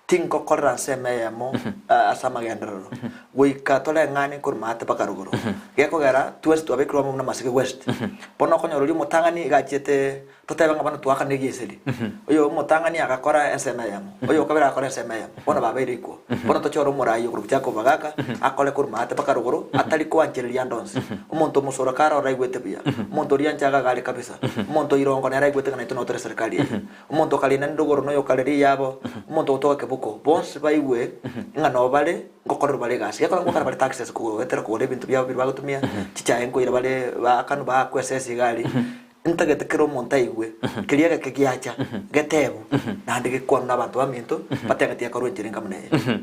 tingokorera nsemo eyemo ase amagenderero goika toreng'ane korwa maate mpaka rogoro. Gekogera twensi twabekirwe amo buna masike west. Bono okonyora oria omotang'ani iga achiete. Totebe ng'a bono twakana egieseri. Oyo omotang'ani agakora ensemo eyemo, oyo o kabere agakora ensemo eyemo, bono babeire equal. Bono tochore omorai okorokwa Jacob Bagaka, akore korwa maate mpaka rogoro, atari koanchereria ande onsi. Omonto omosoro kare ororo aigwete buya, omonto oria anche agagare kabisa, omonto o irongo nere aigwete ng'a naintwe nabo tore eserekari eye. Omonto okare inani rogoro na oyo okare riyabo, omonto ogotoka keboko, bonsi baigwe ng'a nabo bare ngokorerwa bare egasi. Gekogera ngokora bare taxes kogoetera kogora ebinto biabo biria bagotumia, chichae nkoira bare baakanwa baakwa esese iga aria. Ntagete kera omonto aigwe keria egeke giacha getebu, naende gekwanwe nabanto baminto, batebe tiyakorwa enchera enga buna eye.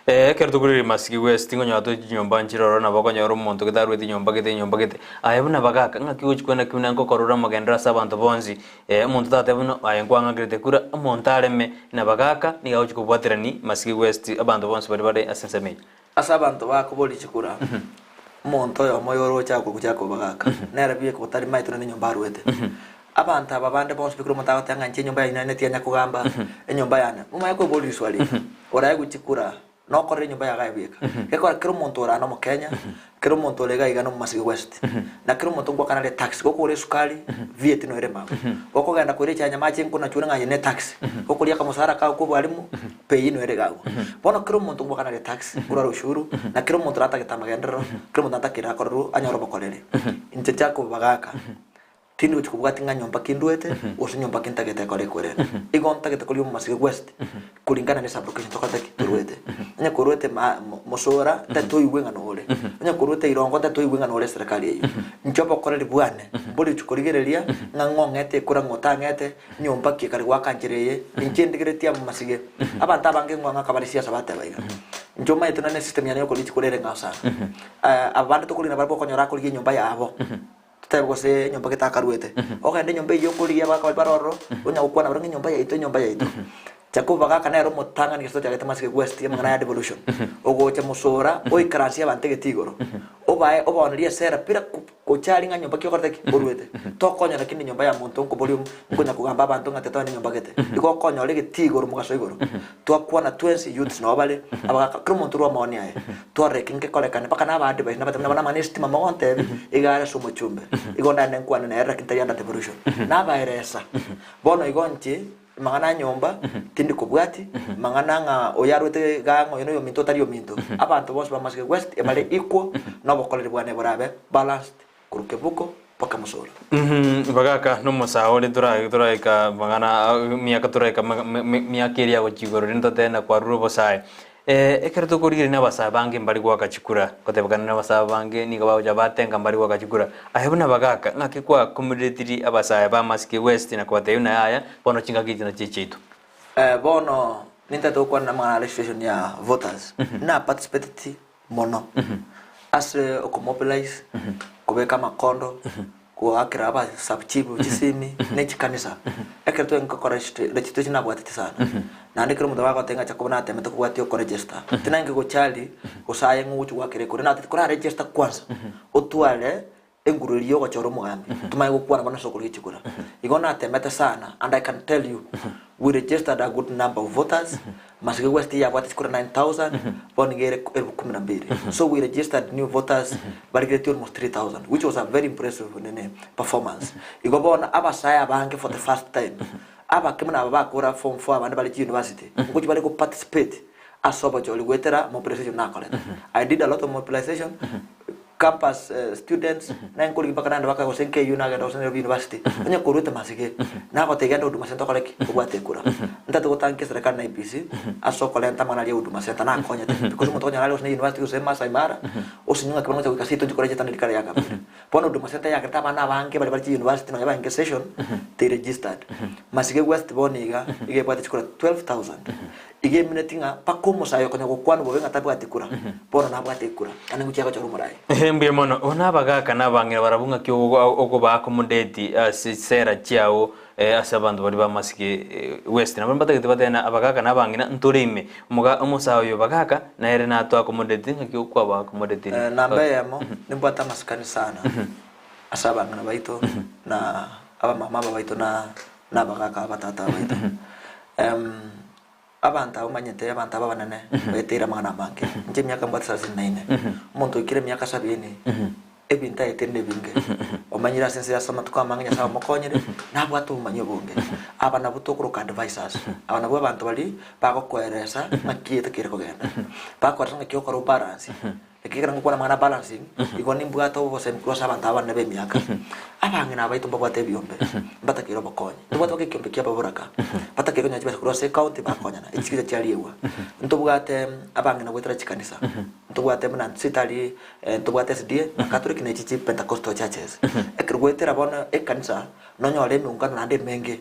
Ee, ekero tokorire Masiki West, tingonyora toe chinyomba nchire ororo, nabo okonyora omonto gete arwete enyomba gete enyomba gete. Aye buna bagaka, ng'aki ogochia kwenda ki buna nkokorora omogenderero ase abanto bonsi? Ee, omonto tateba buna aye nkwang'akerete kura, omonto areme na bagaka, nigo agochia kobwaterani Masiki West abanto bonsi baria bare ase ensemo eyio. Ase abanto bakoboria chikura, omonto oyomo oyoroche akorwa gochaka kobagaka, nere bieka otari maete nonya nenyomba arwete. Abanto aba bande bonsi bikura omonto agoteba ng'a inche enyomba yaino yane tiyanya kogamba, enyomba yane. Momanye koiboria riswali eri, oraegwe chikura, nokorere enyomba yago aye bweka. Gekogera kera omonto ore aa nomokenya, kera omonto ore iga iga nomomasige West, na kera omonto ngoakana are etax, gokogora esukari, VAT noere mago, gokogenda koira echae nyamache nkonachwe ng'a aye ne etax, gokoria akamosara kao ka obwalimu, pay noere iga agwo. Bono kera omonto ngoakana are etax, korwa are ushuru, na kera omonto natagete amagenderero, kera omonto natakire akorerwe anyore obokoreri. Inche nchaka kobagaka, tindi gochia kobwatia ng'a nyomba ki ndwete, gose nyomba ki ntagete ekore ekorende. Igo ntagete koria omomasige West, kulingana ne sublocation tokorete ki? Torwete. Onye korwete ma mosora, ntagete toigwe ng'a nore. Onye korwete irongo ntagete toigwe ng'a nore eserekari eyio. Inche obokoreri bwane, mbori gochia korigereria ng'a ng'o ong'ete ekura ng'o otang'ete, nyomba ki ekare goaka nchera eye, inche ndigeretie amasige. Abanto abange ng'o ng'aka bare siasa bateba iga. Inche omanyete nonye ne system yane yokorigia chikura ere ng'ao sana. Aba bande tokorigia nabarabwo okonyora akorigia enyomba yabo, totebe gose enyomba gete akaruete. Ogende enyomba eyio okorigia abagaka baria bare ororo, onya gokwana barabwo ng'a enyomba yaito enyomba yaito. Jakobo bagaka nere omotang'ani gose tochagete masige West amang'ana ya devolution. Ogocha mosora oikaransie abanto egeti igoro, obae obaonerie esera bila gochari ng'a nyomba ki okorete ki? Oruete. Tokonyora kende nyomba ya monto nkoboria nkonya kogamba abanto ng'a tetoe nenyomba gete. Igo okonyora egetii igoro mogaso igoro. Twakwana twensi youths nabo bare, abagaka kera omonto orwa amaoni aye. Twarora eki ngekorekane mpaka na aba advice nabatebia nabo namang'ana esitima mogontebi iga are ase omochumbe. Igo ndagende nkwane nere lakini tari under devolution. Nabaeresa. Bono igo inche Amang'ana a nyomba tindi kobwati, amang'ana ng'a oyo arwete igaa ng'a oyo noyominto otari ominto. Abanto bonsi ba Masige West ebare equal na obokoreri bwane borabe balanced korwa kebuko mpaka mosoro. Bagaka nomosae ore toraika mang'ana miaka toraika miaka eria gochia igoro rende totebe na kwarure obosae. Ekero tokorigereria na abasae bange mbari goaka chikura, gotebekana na abasae abange nigo bagocha batenga mbari goaka chikura. Aye buna bagaka, ng'aki kwa accommodatiri abasae ba Masike West na kobatebia buna yaya bono chingaki echi nachio echiaito? Bono nintagete gokwana namang'ana a registration ya voters, na participateti mono ase okomobilize, kobeka amakondo, goakera aba sub chief chisimi ne chikanisa. Ekero twarenge gokora registration nabwatete sana. Naende ekero omonto bagoteba ng'a Jacob natemete kobwatia okoregister, tinarenge gochari gose aye ng'o ogochia goakera ekura, natebete kora register kwanza otware enguru eria yogochora omogambi, tomanye gokwana bono ase okorigia chikura. Igo natemete sana and I can tell you we registered a good number of voters, Masige West yabwate chikura 9000, bono nigo ere elfu kumi na mbili. So we registered new voters barigeretie almost 3000 which was a very impressive nini performance. Igo bono abasae abange for the first time, abake buna aba bakora form four abande bare chiuniversity, ngochia bare go participate ase obochori goetera mobilization nakorete. I did a lot of mobilization, campus students, naye nkorigia mpaka naende baka gose KU nagenda gose Nairobi University, onye koruete masige, nagotebia genda Huduma Center okore ki? Obwate ekura. Ntagete gotankia eserekari na IEBC, ase okorenta amang'ana aria Huduma Center nakonyete, because omonto okonyora are gose na university gose Maasai Mara, osinywe ng'aki bono ngocha goika seito nchi koregister na rikara riakabere. Bono Huduma Center yagerete abana abange baria bare chiuniversity nonya barenge session, they registered. Masige West bono iga, iga ebwate chikura 12,000. Iga emineti ng'a mpaka omosae okonya gokwana bobe ng'a tabwati kura, bono nabwate ekura, naende ngochia gochora omoraai. Ehe, mbuya mono. Bono abagaaka na abang'ina barabwo ng'aki okoba accommodate ase chisera chiao ase abanto baria ba Masige West. Nabo mbatagete batebe na abagaaka na abang'ina ntore ime. Omoga omosae oyo bagaaka nere nato accommodate ng'aki okwaba accommodate. Namba eyemo, nimbwate amasikani sana ase abang'ina baito na abamama aba baito na nabagaaka abatata baito. Abanto aba omanyete, abanto aba abanene, baeteire amang'ana amange. Inche emiaka mbwate thelathini na ine, omonto oikire emiaka sabini, Ebinto aetire nebinge, omanyire ase ense ase amatuko amange Nyasae omokonyire, nabwate obomanyi obonge. Aba nabwo tokoroka advisors, aba nabwo abanto baria bagokoeresa ng'aki etakeire kogenda, bakoeresa ng'aki okore obalance, naki ekero ngokwana amang'ana a balancing, igo nimbwate obosemi korwa ase abanto aba abanene ba emiaka. Abang'ina abaito mbabwate ebiombe, mbatakeire obokonyi. Ntobwate mpaka ekiombe kia ababoraka, batakeire konyora chibesa korwa ase ecounty bakonyana, echi chigocha chiariegwa. Ntobwate abang'ina goetera chikanisa, ntobwate buna sitari Ntobwate SDA na Catholic na echi chi Pentecostal churches. Ekero goetera bono ekanisa nonyore emeungano naende emenge.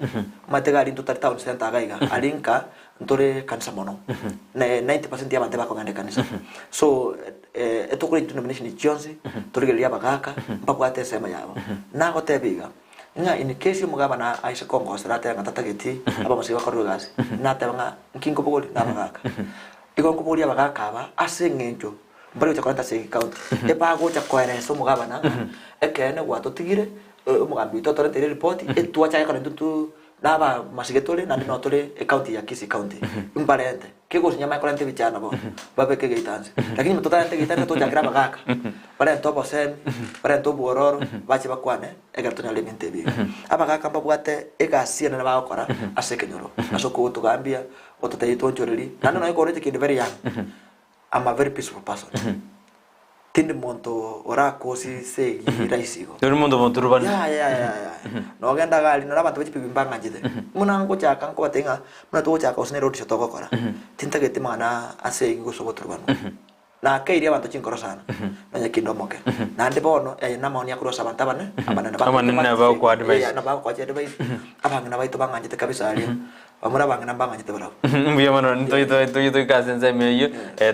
Omanyete iga aria ntotari town center iga iga, aria nka ntore ekanisa mono. Na 90% ya abanto ebakogenda ekanisa. So etokore denomination chionsi torigereria abagaka mbabwate ensemo yabo. Nagoteba iga, ng'a in case omogabana aise kongosera atebe ng'a tatageti abamosike bakorerwe egasi, nateba ng'a nki nkobogoria? Nabagaka. Igo nkobogoria abagaka aba ase eng'encho Mbare gocha korenta ase ecounty, ebagocha koeresa omogabana ng'a ekeene gwatotigire, omogambi oito otorenteire eripoti, etwachake kore intwe tu naba masige tore naende noo tore ecounty ya Kisii county, mbarente. Kegosinya manye korenta ebichana bono, babeke egeita nse. Lakini nyuma totarenta egeita nse tochakere abagaka, barente obosemi, barente obwororo, bache bakwane ekero tonyore ebinto ebi iga. Abagaka mbabwate egasi enene bagokora ase ekenyoro, ase okogotogambia, gototebia tonchoreri, naende nonye koroche kende very young. I'm a very peaceful person. Tindi monto orakosi segi rahisi igo. Tori monto moturubani. Ya ya ya ya. Nogenda iga aria nore abanto be chipipi mbang'anchete. Buna ngochaka nkobatebia ng'a buna togochaka gose nere roadshow togokora, tintageti mang'ana ase egi gose oboturubanu. Nakeirie abanto chinkoro sana, nonya kinde omoke. Naende bono aya namaoni akorwa ase abanto abane, abanene Abanene bagokoa advice. Yeah, nabagokoa chiadvice, abang'ina baito bang'anchete kabisa aria. Bamura abang'ina mbang'anyete barabwo. Mbuya mono ntoitoe toike ase ensemo eyio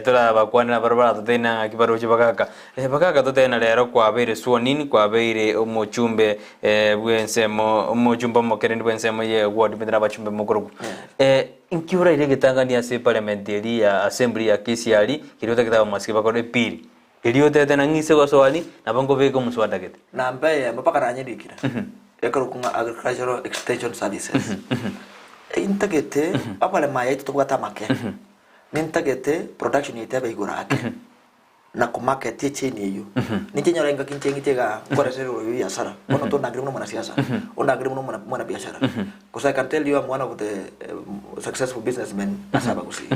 torabakwanera baria baratoteine ng'aki baroche bagaka. Bagaka totebe na rero kwabeire sworn in kwabeire omochumbe bw'ensemo omochumbe omokerendi bw'ensemo ye ward omanyete na abachumbe mokorokwa. Inki oraire egetang'ani ase eparliament eria ya assembly ya Kisii aria keria otagete abamasike bakore epili? Erio otebete na ng'ise gosoa aria nabo nkobeka omoswada gete. Namba eyemo mpaka nanyerikire ekorokwa ng'a Agricultural Extension Services. Intagete abaremi aya aito tobwate amake, nintagete production yaito ebe igoro ake na komarket echain eyio. Ninche nyore engaki inche ng'iche igaa nkore ase eroro ya ebiasara, bono tondangere buna omwanasiasa, ondangere buna omwana mwanabiashara. Cause I can tell you I'm one of the successful businessmen ase abagusii.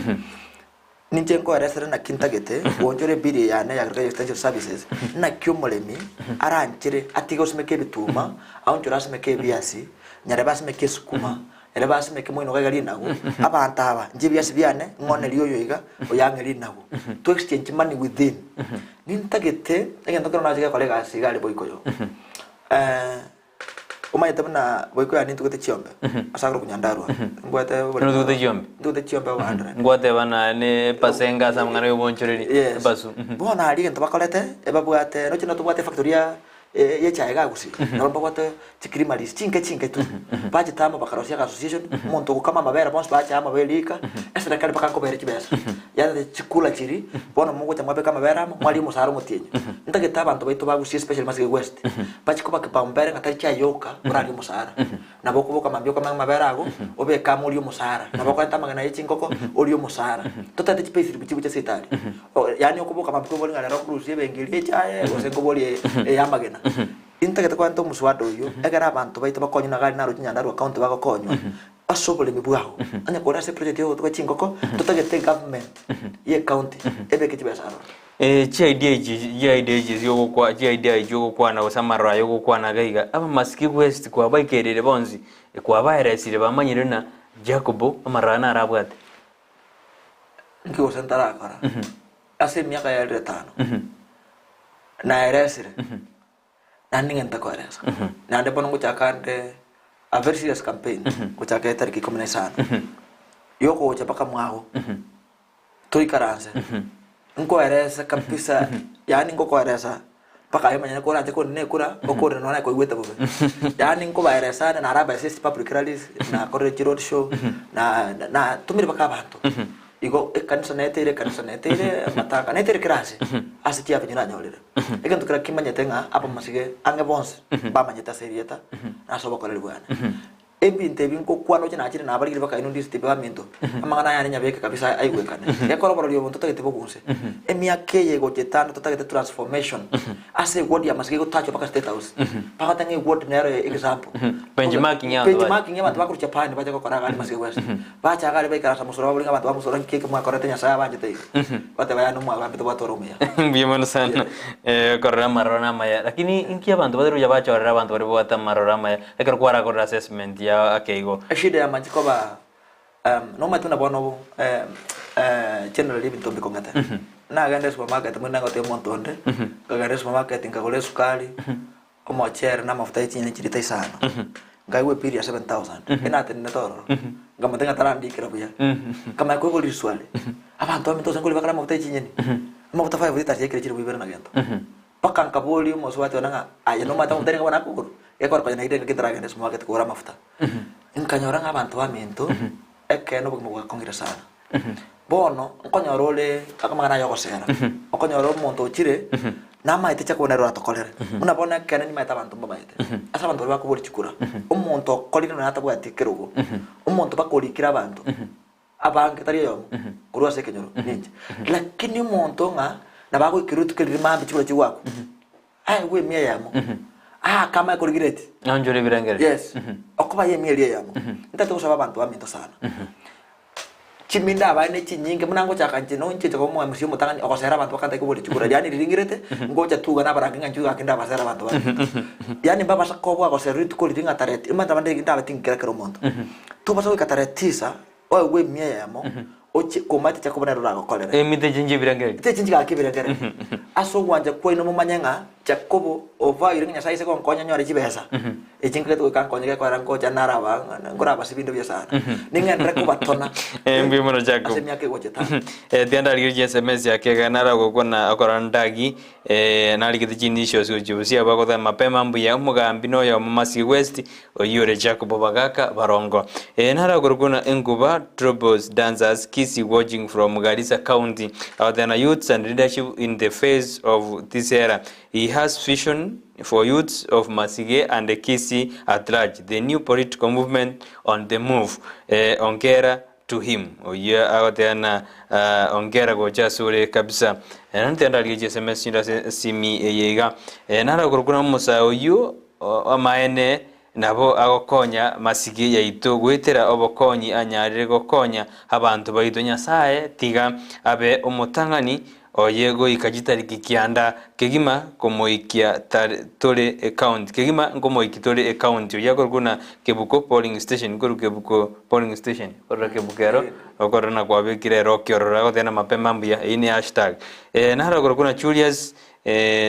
Ninche nkoeresere naki ntagete goonchora ebill eye yane ya Agriculture Extension Services, naki omoremi aranchere atige gosimeka ebituma, aonchore asimeke ebiasi, nyarebe asimeke esukuma, nyarebe asimeke moino iga iga rinagu, abanto aba inche ebiasi biane ng'onerie oyo iga, oyo ang'e rinagu. To exchange money within. Nintagete egento kero nache gekora egasi iga aria Boikoyo. Omanyete buna boiko yane ntugete chiombe ase agoro konyandarua mbwate oboremo Ntugete chiombe? ntugete chiombe 100 Ngwateba na ne epasenga ase amang'ana y'obonchoreri Yes. epasu. Bono aria egento bakorete ebabwate noche notobwate efactory ya ye echae iga gusii nabo mbabwate chicreameries chinke chinke tu bachete amo bakarosia ega association omonto ogokama amabere bonsi bacha amo berika eserekari mpaka nkobere chibesa yaani chikula chiria bono mogocha mwabeka amabere amo mwaria omosara omotienyi ntagete abanto baito ba gusii especially masige west Bachie koba kipaumbele ng'a tari chiaye yoka orarie omosara. Nabo okoboka mambia okame amabere ago, obeke amo orie omosara. Nabo okorenta amagena ye chingoko, orie omosara. Totagete chipayslip chigocha ase etari. Yaani okoboka mambia koboria ng'a rero nkorusia ebenki eria echaye gose nkoborie eye amagena. Intagete korenta omoswada oyio, ekero abanto baito bakonywa na gari naroche Nyandarua county bagokonywa, ase oboremi bwao. Onye kore ase eproject ya ogotuga chingoko, totagete egovernment ye ecounty ebeke chibesa aroro. Chiidea echi chiidea echi chiogokwa chiidea echi ogokwana gose amaroro aya ogokwana iga iga, abamasiki west kwabaikerire bonsi, kwabaeresire bamanyire ng'a Jacobo amaroro aya naro abwate. Nki gose ntarakora ase emiaka yaerire etano, naeresire, naende nigo ntakoeresa. Naende bono ngochaka nde a very serious campaign, gochaka etariki ikomi na isano, yokogocha mpaka mwago. Toikaranse, nkoerese kabisa, yaani ngokoeresa mpaka aye omonyene koranche kondina ekura, okorire nonya koigwete bobe. Yaani nkobaeresa ande narabaesie ase public rallies, nakorire chiroad show, na natomire mpaka abanto. Igo ekanisa neteire ekanisa neteire amatanga neteire kera ase, ase chiavenue nanyorire. Egento kera kimanyete ng'a abamasige ang'e bonsi mbamanyete ase erieta, na ase obokoreri bwane. Ebinto ebi ngokwana oche nachire nabarigire bakainwa ndisete baminto, amang'ana aya ninyabeke kabisa aigwekane. Gekora oborori obo ntotagete bogunse. Emiaka eye egocha etano totagete transformation ase eward ya Masika egotachwa mpaka State House. Bagoteba ng'a eward nero example. Benchmarking ya abanto Benchmarking ya abanto bakorwa Japan bache gokora iga aria Masika West. Bacha iga aria baikaransa mosoro babori ng'a abanto ba mosoro nki eke mwakorete Nyasaye abanchete iga. Bateba yaani omwabambe tobwate ore omuya. Mbuya mono sana korora amaroro namaya lakini inki abanto batari gocha bachorera abanto baria babwate amaroro amaya Ekero kwarakorire assessment yao ake igo. Eshida y'amache koba nomanyete buna bono obo generally ebinto mbikong'ete. Nagenda esupermarket mbwene nagotebia omonto onde, nkagenda esupermarket nkagora esukari, omochere na amafuta ye chinyeni chilita isano, nkaegwa ebill ya 7000, enatenenete ororo, nkamotebia ng'a tarandikera buya, nkamanya koigwa riswali, abanto baminto gose nkori bakare amafuta ye chinyeni, amafuta 5 litres yaikire chilifu ibere na gento. Mpaka nkaboria omosubati one ng'a aye nomanyete amafuta nigo bono akogorwa? Gekogera konya nairire engaki ntaragenda esupermarket kogora amafuta. Nkanyora ng'a abanto baminto ekeene obogima bwakong'ire sana. Bono nkonyora ore amang'ana aya ogosera, okonyora omonto ochire namaete chakuna ere oratokorere. Buna bono ekeene nimaete abanto mbamaete, ase abanto baria bakoboria chikura, omonto okorire nonya atabwati ekerogo, omonto bakorikire abanto. Abange, tari oyomo, korwa ase ekenyoro, ninche. Lakini omonto ng'a nabo agoikerwa rituko eri rimambia chikura chigoakwa, aegwe emia eyemo, aake amaye korigereti. Aonchore ebirengererio. Yes, okoba ya emia eria eyemo. Ntagete gosaba abanto baminto sana, chiminda abaye ne chinyinge buna ngochaka inche nonche inche koba omoemusia omotang'ani ogosera abanto bakantaki koboria chikura, yaani riring'irete, ngocha tuga nabarangi ng'a inchuo gaki ndabasere abanto baminto. Yaani mbabasa koboa gosera rituko riria ng'a tareti, omanyete abande ndabe tingikera kera omonto. Tobasa goika tarehe tisa, oegwe emia eyemo, ochie komanyete Jakobo nere oragokorere. Emite chinche ebirengererio. Emite chinche gaki ebirengererio. Ase ogwancha kwaino momanye ng'a Jakobo obaire ng'a Nyasae aise gonkonya nyore chibesa, echi nkagete goika nkonye gekorera ngocha naraba ng'a nkorabase ebinto buya sana. Ning'enderere kobatona Mbuya mono Jacob. ase emiaka egocha etano. Tiga ndarigererie SMS yake iga naragokwana okora ndagi narigete chinitials gochia bosio abwo agoteba mapema mbuya omogambi noyomo Masige West Oyio ore Jakobo bagaka barongo. Ee narakorokwe na enkuba Trobos dancers Kisii watching from Garissa county Abatena youths and leadership in the face of this era He has vision for youths of Masige and Kisii at large The new political movement on the move Ee ongera to him Oyio agotena ongera gocha asore kabisa Naende ndarigetie SMS chinde ase esimi eye iga Ee narakorokwe na omosae oyio Amaene, nabo agokonya masige yaito goetera obokonyi anyarire gokonya abanto baito. Nyasae tiga abe omotang'ani oye goika chitariki kianda kegima komoikia tore ecounty kegima nkomoiki tore ecounty oyio akorokwa buna Kebuko polling station korwa Kebuko polling station korwa Kebuko ero okorora na kwabekire ero okiorora agoteba mapema mbuya eyio ne hashtag naro akorokwa buna Julius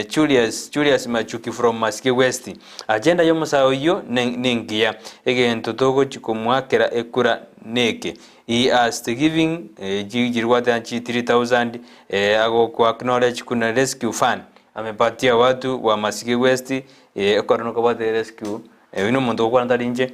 Julius, Julius Machuki from Masike West. Agenda y'omosae oyio nengiya. Egento togochi komoakera ekura neke. He has the giving chirwate chi 3000 ago acknowledge kuna rescue fund. Amepatia watu wa Masike West ekero nokobwate rescue oyio nomonto ogokwana tari inche.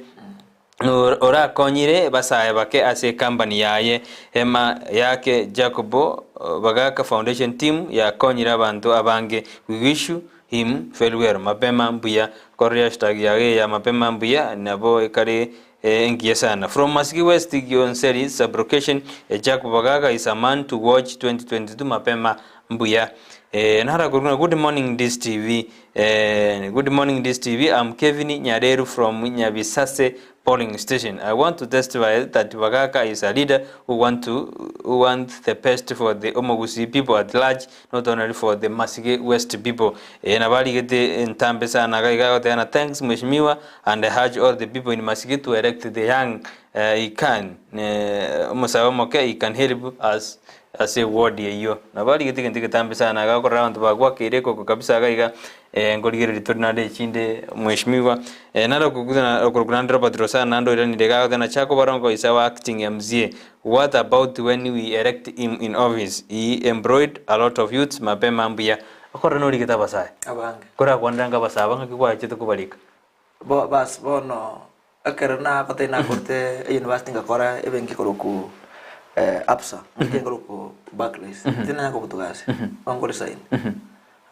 Orakonyire basae bake ase ecompany yaye ema yake Jacobo Bagaka Foundation team yakonyire abanto abange we wish him very well mapema mbuya korora hashtag yaye ya mapema mbuya nabo ekare engiya sana from Masiki West Gionseri sublocation Jacob Bagaka is a man to watch 2022 mapema mbuya narakorwa good morning this TV Good morning this TV I'm Kevin Nyareru from Nyabisase polling station I want to testify that Bagaka is a leader who want to who want the best for the Omogusii people at large not only for the Masige West people eh nabarigete entambe sana iga iga agoteba thanks mheshimiwa and I urge all the people in Masige to elect the young eh, he can eh, omosae omoke he can help us Ase eward eyio. Nabo arigete egento egetambe sana agakorera abanto bagwakeire ekoko kabisa iga iga nkorigereria tori naende echinde mheshimiwa naro okorokwa naende Robert Rosana naende oiranire iga agoteba nachaka obarongo is our acting MCA what about when we elect him in office he employed a lot of youths mapema mbuya okorora norigete abasae Abange. korakwanera anga abasae aba ng'aki gwachete kobarika. Bo bas bono Ekero nagotebia nakorete eyunivasiti ngakora ebenki korokwa Absa, inche nkorokwa Barclays, tinanya kobutuka ase, bono nko resign.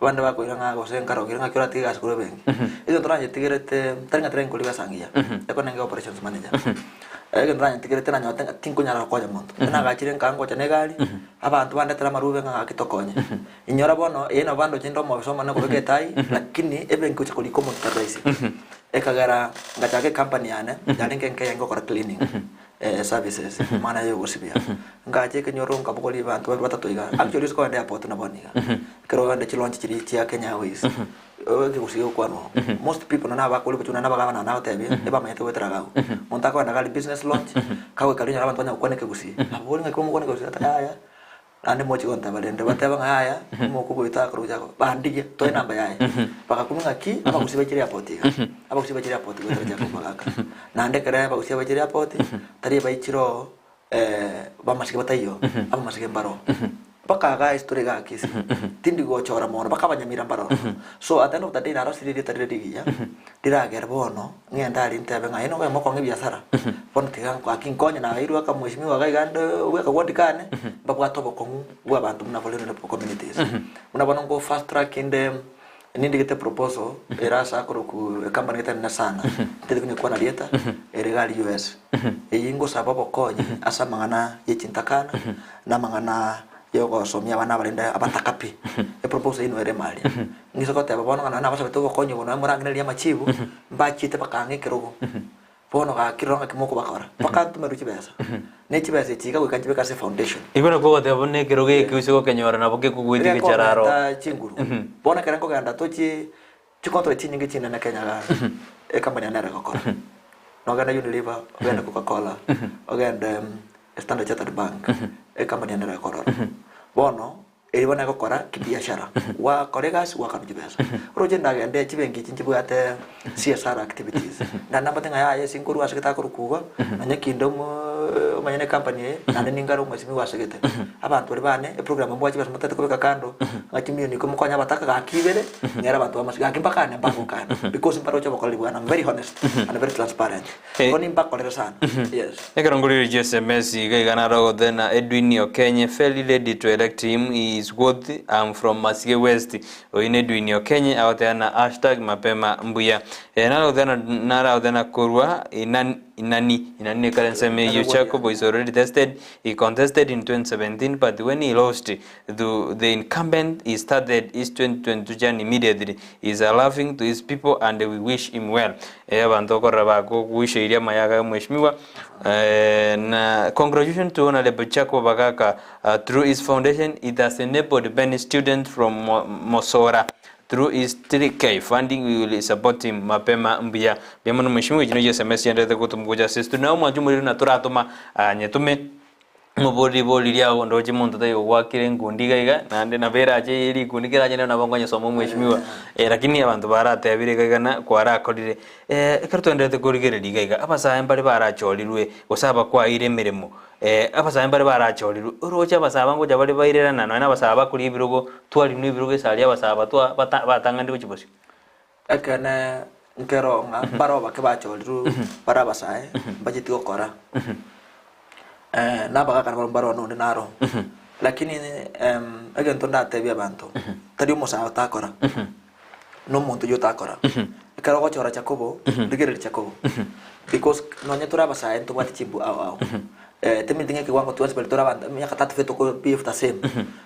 Abande bakoira ng'a gose nkarogire ng'aki oratige egasi korwa ebenki. Egento nanyetigerete, tari ng'a tari nkori besa ngiya, ekero nenge operations manager. Egento nanyetigerete nanyorete ng'a tinkonyara gokonya monto. Ekero nagachire nkaa ngocha na egari, abanto bandetera amarube ng'a gaki tokonye. Inyora bono, eye nabo bandoche nde omobisa omonene kobeka etai, lakini ebenki gocha korika omonto tari rahisi. Ekagera ngachaka ecompany yane, yarenge enke eyenge gokora cleaning. Services, amang'ana ya ogosibia. Ngacha ekenyoro nkabogoria abanto babere batato iga. Actually ase kogenda airport nabo niga. Ekero ogenda chilaunch chiria chia Kenya Airways, ekegusii gegokwanwa oo. Most people nonye abakori gochia nonye abagabana nagotebia, ebamanyete goetera iga abwo. Monto akogenda iga aria business launch, kagoika riria onyore abanto banya gokwana ekegusii. Abori ng'aki bamokwana ekegusii ata yaya. Naende mochie gonteba rende, bateba ng'a yaya, omokungu oito akorwa gochia ako, bandigie, toe enamba yaye. Bagakumia ng'aki, abagusii baichire airport iga, abagusii baichire airport goetera Jacob Magaka. Naende ekero abagusii baichire airport, tari baichire oo bamasike bataiyo, abamasike mbaro. Mpaka igaa ase tore igaa Kisii, tindi gochora mono, mpaka abanyamira mbaro ororo. So at the end of the day narosirie erieta rire rigiya, riragere bono, ng'ende aria ntebe ng'a aye nokonya mokong'a ebiasara, bono tiga gaki nkonye nairwe aka mweshimiwa iga iga inde bweka ward kane, mbabwate obokong'u bwa abanto buna vulnerable communities. Buna bono nko fast track inde, nindigete proposal ere ase akorokwa ecompany gete enene sana, ntari konyekwana rieta, ere iga aria US. Eyio ngosaba obokonyi ase amang'ana ye chintakana, na amang'ana ya ogosomia abana abarende abataka pi, eproposal eyio noere ime aria. Ng'ise goteba bono ng'a nonye nabasabete obokonyi obo nonye morangererie amachibu, mbachiete bakang'a ekerogo, bono gaki rora ng'aki mokobakora, bakantomerwa chibesa, ne chibesa echi iga goika nchibeke ase efoundation. Igo nakwo ogoteba buna ekerogo eke ase gokenyora nabo kekogoetia gechararo. Gekomenta chinguru. Bono ekero nkogenda tochie chicontract chinyinge chinene Kenya igaa, ecompany yane nere egokora. Nogende Unilever, ogende Coca Cola, ogende Standard Chartered Bank, ecompany yane nere ekorora. Bono, Erio bono egokora kibiashara, gwakora egasi gwakanwa chibesa. Oroche ndagende chibenki echi nchibwate CSR activities, naende nambate ng'a yaya ase nkorwa ase gete akorokwa igo, nonye kinde omo omonyene ecompany eye, naende ningare omwesimigwa ase gete. Abanto baria bane, eprogram mbwate chibesa motagete kobeka kando, ng'a chimilion ikomi mokonye abataka gaki ibere, ng'ere abanto b'amasiko, gaki mbakane mbagokana, because mbaroche obokoreri bwane, I'm very honest and very transparent. Igo nimbakorere sana, yes. Ekero ngorigereria SMS iga iga naro Othena Edwin Okenye fairly ready to elect him he is worth am from Masige West oyio ne Edwin Okenye agoteba na hashtag mapema mbuya eh naro Othena naro Othena korwa inani inani inani ne kare ensemo eyio Jacob is already tested he contested in 2017 but when he lost to the incumbent he started his 2022 journey immediately he is a loving to his people and we wish him well Eh abanto okorora bakoguicheirie amaya aya mweshimiwa eh, na congratulations to Honorable Jacob Bagaka through his foundation it has enabled many students from Mosora through his 3K funding we will support him mapema mbuya mbuya mono mweshimiwa echi nochi sms chienderete gotomwa gocha ase studio naye omwancho omorero na toratoma nyetome Moborie ribori riao, ndoche monto taiyo ogwakire enkundi iga iga, naende nabo erache eye rikundi kerache nero nabo nkonyesoma omweshimiwa, lakini abanto baratebire iga iga na kwarakorire. Ekero twenderete korigereria iga iga, abasae mbare barachorirwe, gose abakwaeire emeremo, abasae mbare barachorirwe, oroche abasae aba ngocha bare bairerana nonya na abasae bakoria ebirogo, twarinwa ebirogo ase aria abasae aba twa bata batang'anire gochia bosio. Ekeene nkero ng'a mbare obake bachorirwe bare abasae mbacheti gokora, na abagaka nabo mbare one onde naro. Lakini egento ndatebie abanto, tari omosae otakora, na omonto oyio otakora. Ekero ogochora Jakobo, rigereria Jakobo, because nonye tore abasae ntobwate chimbu ao ao. Teminti ng'a ekewango twensi bari tore abanto emiaka 35 toko behave the same.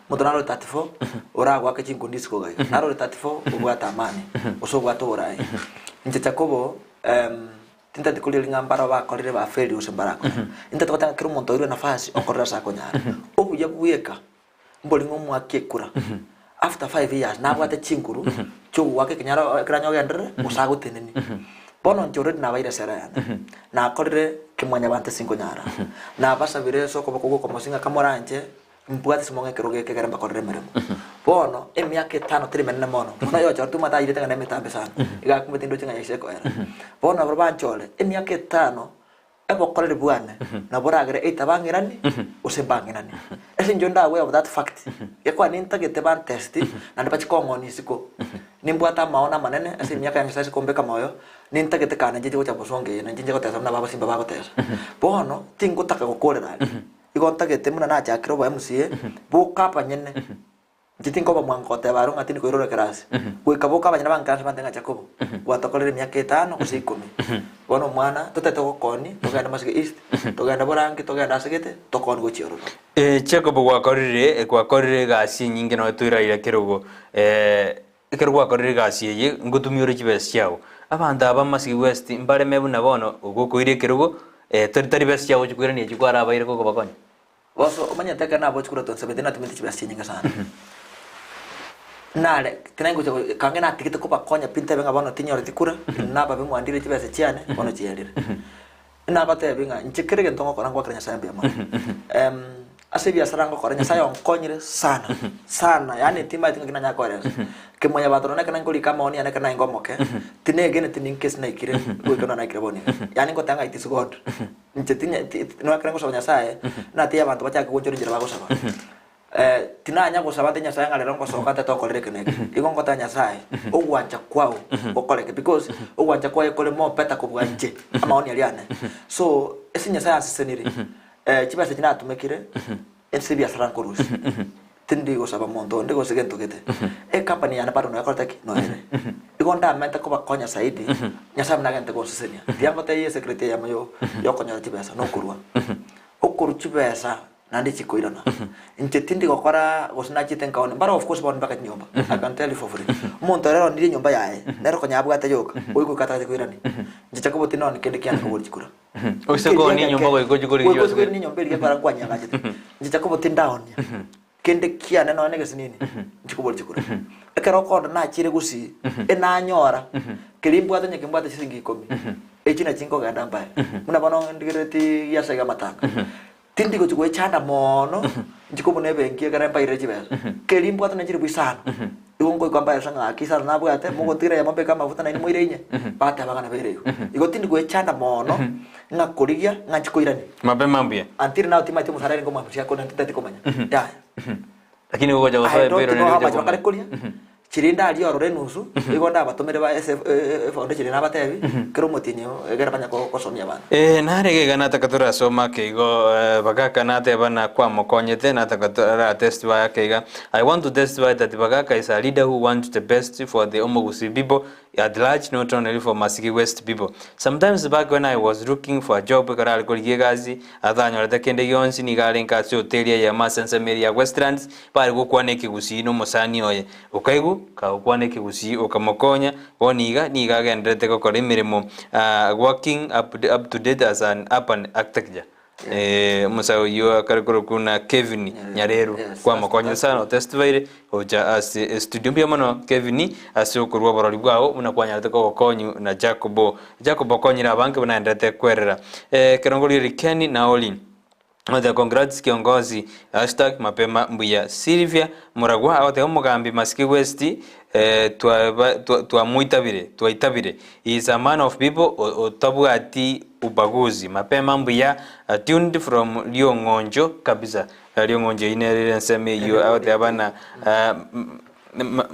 Omonto naro ore 34, oragoake chinkundi isiko iga iga. Naro ore 34, obwate amani, gose obwate oborai. Inche Jakobo, tintageti korigereria ng'a mbaro bakorire bafailed gose mbarakore. Intagete goteba ng'a kera omonto oirwe enafasi okorire ase akonyara. Obuya bweka, mbori ng'a omoake ekura, after 5 years nabwate chinguru chiogoaka ekenyaro ekero anyogenderere gose agotenenie. Bono inche already nabaire esera yane, nakorire kimwanyabanto ase nkonyara, nabasabire ase okoboko gwokomosia ng'a kamoranche Mbwate ase omong'ina ekerogo eke ekero mbakorera emeremo. Bono emiaka etano teri menene mono, bono oyochorete omanyete ayirete ng'a nemetambe sana, iga akumete ndoche ng'a yaisire koera. Bono nabo banchore, emiaka etano, obokoreri bwane nabo boragere either bang'iranie gose mbang'inanie. Ase eng'encho nde aware of that fact, gekogera nintagete bantesti naende bachie kong'onia isiko. Nimbwate amaono amanene ase emiaka ya Nyasaye ase kombeka moyo, nintagete kane ncheche gocha bosongo eye, na inche nche gotesa buna abasimba bagotesa. Bono, tingotaka gokorera aria. Igo ntagete buna nachakire obo MCA, boka abanyene. Inche tinkoba mwango goteba aro ng'a tindi koirora ekerasi. Goika boka abanyene ba nkerasi bantebie ng'a Jakobo, gwatokorire emiaka etano gose ikomi. Bono omwana, totete gokoni, togende Masige East, togende Borangi, togende ase gete, tokoni gochia ororo. Jacob gwakorire gwakorire egasi enyinge nonya toiraire kerogo ekero gwakorire egasi eye ngotumia ore chibesa chiago. Abanto aba Masige West mbareme buna bono gokoira ekerogo tori tari besa chiago gochikoirania echio kwarabaire gokobakonya. Boso omanyete ekero nabochia korwa 2017 natumete chibesa chinyinge sana. Nare tinangocha go kange natigete kobakonya pi ntebe ng'a bono tinyoreti kura, nababe mwandire chibesa chiane, bono chiarire. Nabatebi ng'a inche kera egento ngokora ngoakera Nyasaye mbuya mono. Ase ebiasara ngokora Nyasaye onkonyire sana, sana yaani timanyeti ng'aki nanyare koeresa. Kemwanyabanto nonye ekero nkorika amaoni yane ekero naenge omoke, tinegeneti ninki ase naikire goika nonya naikire bono iga. Yaani ngoteba ng'a it is God. Inche tinya ti ti nonya ekero ngosaba Nyasaye, natiga abanto bachake gonchora enchera bagosaba. Tinanya gosaba nte Nyasaye ng'a rero ngosoka ntete okorera eke na eke. Igo ngoteba Nyasaye, ogwancha kwao gokoreke because ogwancha kwaye kore more better kobua inche, amaoni aria ane. So, ase Nyasaye anseseniri, chibesa echi natumekire, ase ebiasara nkorusia. Tindi gosaba monto onde gose gento gete. Ecompany yane bado noekorete ki? Noere. Igo ndamente kobakonya zaidi, Nyasaye buna agente gonsesenia. Tiga ngotebie esecret eyemo yo yokonyora chibesa nokorua. Okorua chibesa naende chikoirana. Inche tindi gokora gose nachiete nkaoni, mbare of course baoni mpaka chinyomba, I can tell you for free. Omonto ere oronirie enyomba yaye, nere konya abwate yoka, goika atagete koirania. Inche Jacobo tinaoni kende kiane kobori chikura. Oise koonia enyomba goika ochie korigia Goika ochie korigia enyomba eria ekero nkwanyeagachete. Inche Jakobo tindaonia kende kiane nonya na egesinini, inche koboria chikura. Ekero okonda nachire gusii, enanyora, keria mbwate onye kimbwate chisiringi ikomi, echio nachio nkogenda mbae. Buna bono ndigerereti giase iga amatanga. Tindi gochia goechanda moono, inche kobuna ebenki ekero mbairire chibesa. Keria mbwate na chilifu isano, igo nkoigwa mbae ase ng'a gaki isano nabwate, mogotigera eyemo mbeke amafuta naende moire inye, bateba ng'a nabo ere igo. Igo tindi goechanda moono, ng'a korigia ng'a nchi koirania. Mapema mbuya. Until now timanyeti omosara erenge omwami akore naende tintagete komanya, yaya. Lakini gogocha gosoa I don't epero know nere how gocha much bakare komanya. koria, Chiria ndarie ororo enusu, igo ndabatomere ba ase efoundation eye nabatebi, kera omotienyi egere banye gosomia abana. Ee, nare iga nataka torasoma ake igo, Bagaka nateba na kwamokonyete, nataka toratestify ake iga. I want to testify that Bagaka is a leader who wants the best for the Omogusii people at large not only for Masiki West people. Sometimes back when I was looking for a job ekero are korigia egasi, atanyorete kende gionsi, nigo arenge ase hoteli eyemo ase ensemo eria ya Westlands, Bare gokwana ekegusii nomosani oye, okaigwa kagokwana ekegusii okamokonya, bono iga nigo agendererete gokora emeremo working up to date as an urban architecture. Omosae oyio akare korokwa buna Kevin Nyareru kwamokonyire sana otestifaire gocha ase estudio. Mbuya mono Kevin ase okorua oborori bwao buna kwanyarete kogokonyu na Jacobo. Jacobo okonyire abange buna aendererete kwerera. Ekerongo riori Ken Naoli. Agoteba congrats kiongozi hashtag mapema mbuya Sylvia Muragwa agoteba omogambi Masiki West eh, twaba twa- twamoitabire twaitabire he is a man of people o- otabwati ubaguzi mapema mbuya uh, tuned from Riong'onjo kabisa Eh, Riong'onjo eyio nere ere ensemo eyio agoteba bana ah, m- ma-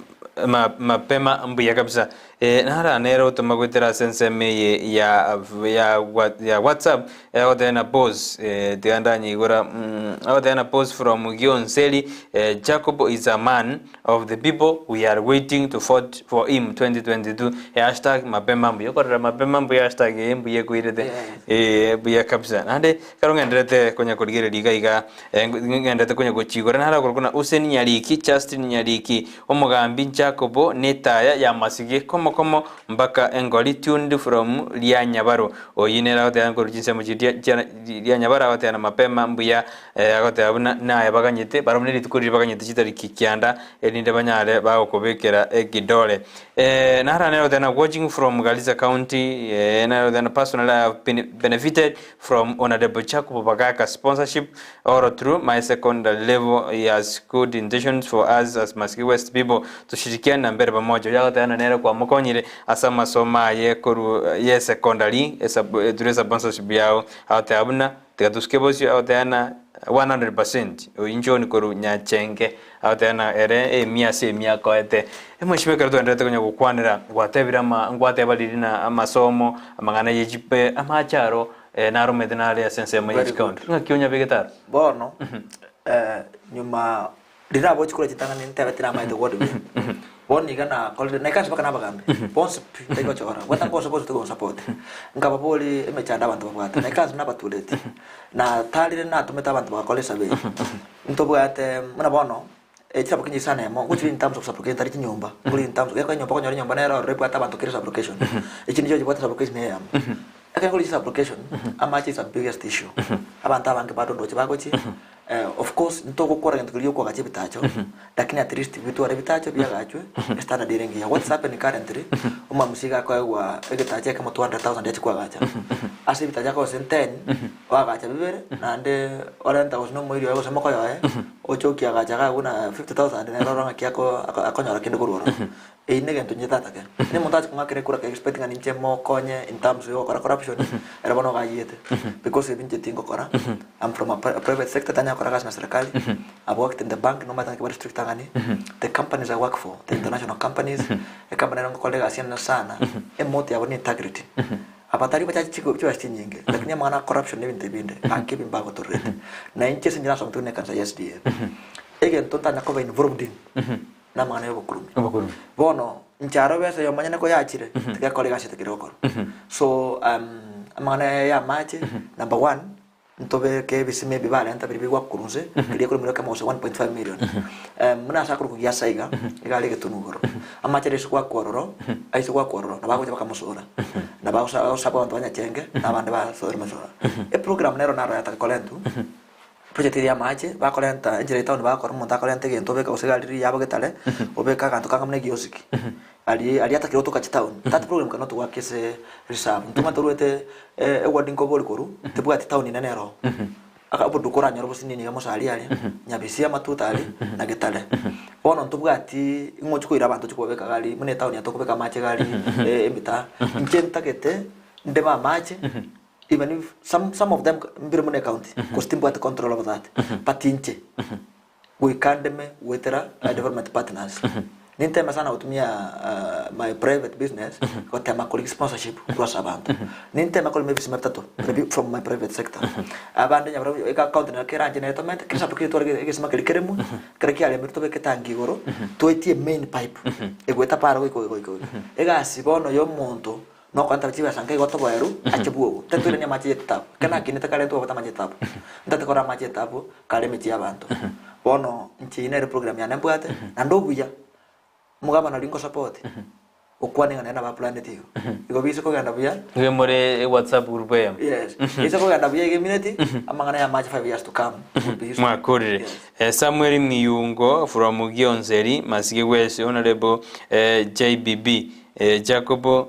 ma- mapema mbuya kabisa Eh, nara nere otoma goetera ase ensemo eye ya ya wa- ya whatsapp eh, agoteba na pause eh, tiga ndanyeigora mm, agoteba na pause from Gionseri eh, Jacob is a man of the people we are waiting to vote for him 2022 eh, hashtag mapema mbuya okorora mapema mbuya hashtag eye mbuya ekoirete eh, buya kabisa naende ekero ng'enderete konya korigereria iga iga eh, ng'enderete konya gochigora naro akorokwa na Hussein Nyariki Justin Nyariki Omogambi Jakobo netaya y'amasige komo komo mpaka engori tuned from Rianyabaro. Oyio nere agoteba nkorwa chinsemo chiria chia Rianyabaro agoteba na mapema mbuya eh, agoteba buna naye baganyete barabwo nerituko riria baganyete chitariki kianda erinde banyare bagokobekera ekidore. Eh, nara nere agoteba na watching from Garissa County eh, nere agoteba na personally I have been benefited from Honourable Jacob Bagaka sponsorship All through my secondary level he has good intentions for us as Masiki West people tushirikiane na mbele pamoja. Oyo agoteba ng'a nere kwamokonyire ase amasomo aye korwa ye secondary through sponsorship yao agoteba buna tiga tosuke bosio agoteba ng'a 100% oyio John korwa Nyachenge agoteba ng'a ere emia ase emia akoete. Mheshimiwa ekero twaendererete konya gokwanera gwatebire ama ngwateba riria na amasomo amang'ana ye chipe amache aro Naromete nare ase ensemo ye Very good. chikaunti. Ng'aki onyabegete aro? Bono, eh, nyuma Riria nabochia korwa chitang'ani ntebe tinamaete ward buya. Bono iga nakorire, naika ase mpaka nabagambi, bonsi pi, ntari gochora, bwata nkonsa bonsi tigonsupport. Nkababoria emechando abanto babwate, naika ase nabatureti, natarire natomete abanto bagakora esurvey. Ntobwate buna bono, chisabuki chisano emo, ngochire in terms of sub-location tari chinyomba, ngore in terms, gekogera enyomba okonyora enyomba nere ororo ebwate abanto kera sub-location. Echi nicho chibwate sub-location eyemo. Ekero nkore sub-location, amache is a biggest issue. Abanto abange bado ndoche bagochia, of course ntogokora gento keria giokoagacha ebitacho, lakini at least bitware ebitacho biagachwe, estandard ere engiya. What's happening currently, omwamusi iga akoegwa egetacho ekemo 200,000 achie koagacha. Ase ebitacho akoa gose 10, oagacha bibere, naende orenta gose na omoiri oye gose mokoyo oye, oche okiagacha iga abwo na 50,000 nere orore ng'aki ako akonyora kende korwa ororo. Eyio negento inche ntatake. Onye omonto ache kong'akera ekura aka expect ng'a ninche mokonye in terms ya ogokora corruption, ere bono ogayiete. Because ebi inche tingokora, I'm from a private sector tanya gokora gasi na serikali, I've worked in the bank nomanyete ng'aki ba restrict ang'ani, the companies I work for, the international companies, ecompany ere ngokora egasi enene sana, emotto yabo ni integrity. Abatari bachache chibesa chinyinge, lakini amang'ana a corruption na ebinto ebinde, gaki ebi mbagotorerete. Na inche ase inche nasomete buna ekanisa ya SDA, egento ntanya koba involved in, namang'ana y'obokurume. Obokurume. Bono, inche aro besa y'omonyene koyachire, tiga ekore egasi etakire gokora. So, amang'ana aya y'amache, number one, ntobeke ebisima ebi barenta biria bigwakorwa nse, keria ekoremire ekemo gose 1.5 million. Buna ase akorokwa Giasa iga, iga are egetunu igoro. Amache aria ase goakwa ororo, aise goakwa ororo, nabo agocha bakamosora. Nabo agosa agosaba abanto banyachenge, na abande basoere mosora. Eprogram nero naro yataka korentwa. Project eria y'amache, bakorenta enchera etown bagokora omonto akorenta egento obeka gose egari riria yabo getare, obeke aganto kanga buna egiosiki, aria aria atakire gotoka chitown. That program cannot work ase reserve. Intwe ng'a torwete eward nkobori korwa, tebwati town nene ero. Aka oboduka oranyore obosinini iga mosari aria, Nyabisia amatuta aria, na Getare. Bono ntobwati ng'o ochia koira abanto ochia kobabeka iga aria, buna etown eye tokobeka amache iga aria emitaa. Inche ntagete ndeme amache. Even if some, some of them mbire buna ecounty cause timbwate control over that but inche goika ndeme goetera development partners ninteme sana gotumia my private business gotema korigia sponsorship korwa ase abanto ninteme korema ebisima bitato from my private sector abande nyabara eka county nero keranche nere tomente kera esabu ketware egesima keria keremwe ekero kiaremirwe tobeke etangi igoro toetie main pipe egoeta para goika goika goika egasi bono ya omonto Nokorenta chibesa nka igo toboeru ache bwogo. Tetoirania amache y'etabu. Ekero nakinete kare ntwabwate amache y'etabu. Ntete korora amache y'etabu kare emechie y'abanto. Bono inche eyio nere program yane mbwate, naende obuya, omogabana oria ngosupport, okwane ng'a nere nabo aplaneti igo. Igo biise kogenda buya. Nigo more WhatsApp group eyemo. Yes. Biise kogenda buya iga emineti, amang'ana y'amache 5 years to come will be history. Mwakorire. Yes. Eh, Samuel Miyungo from Gionzeri, Masige West, Honorable eh, JBB. Jacobo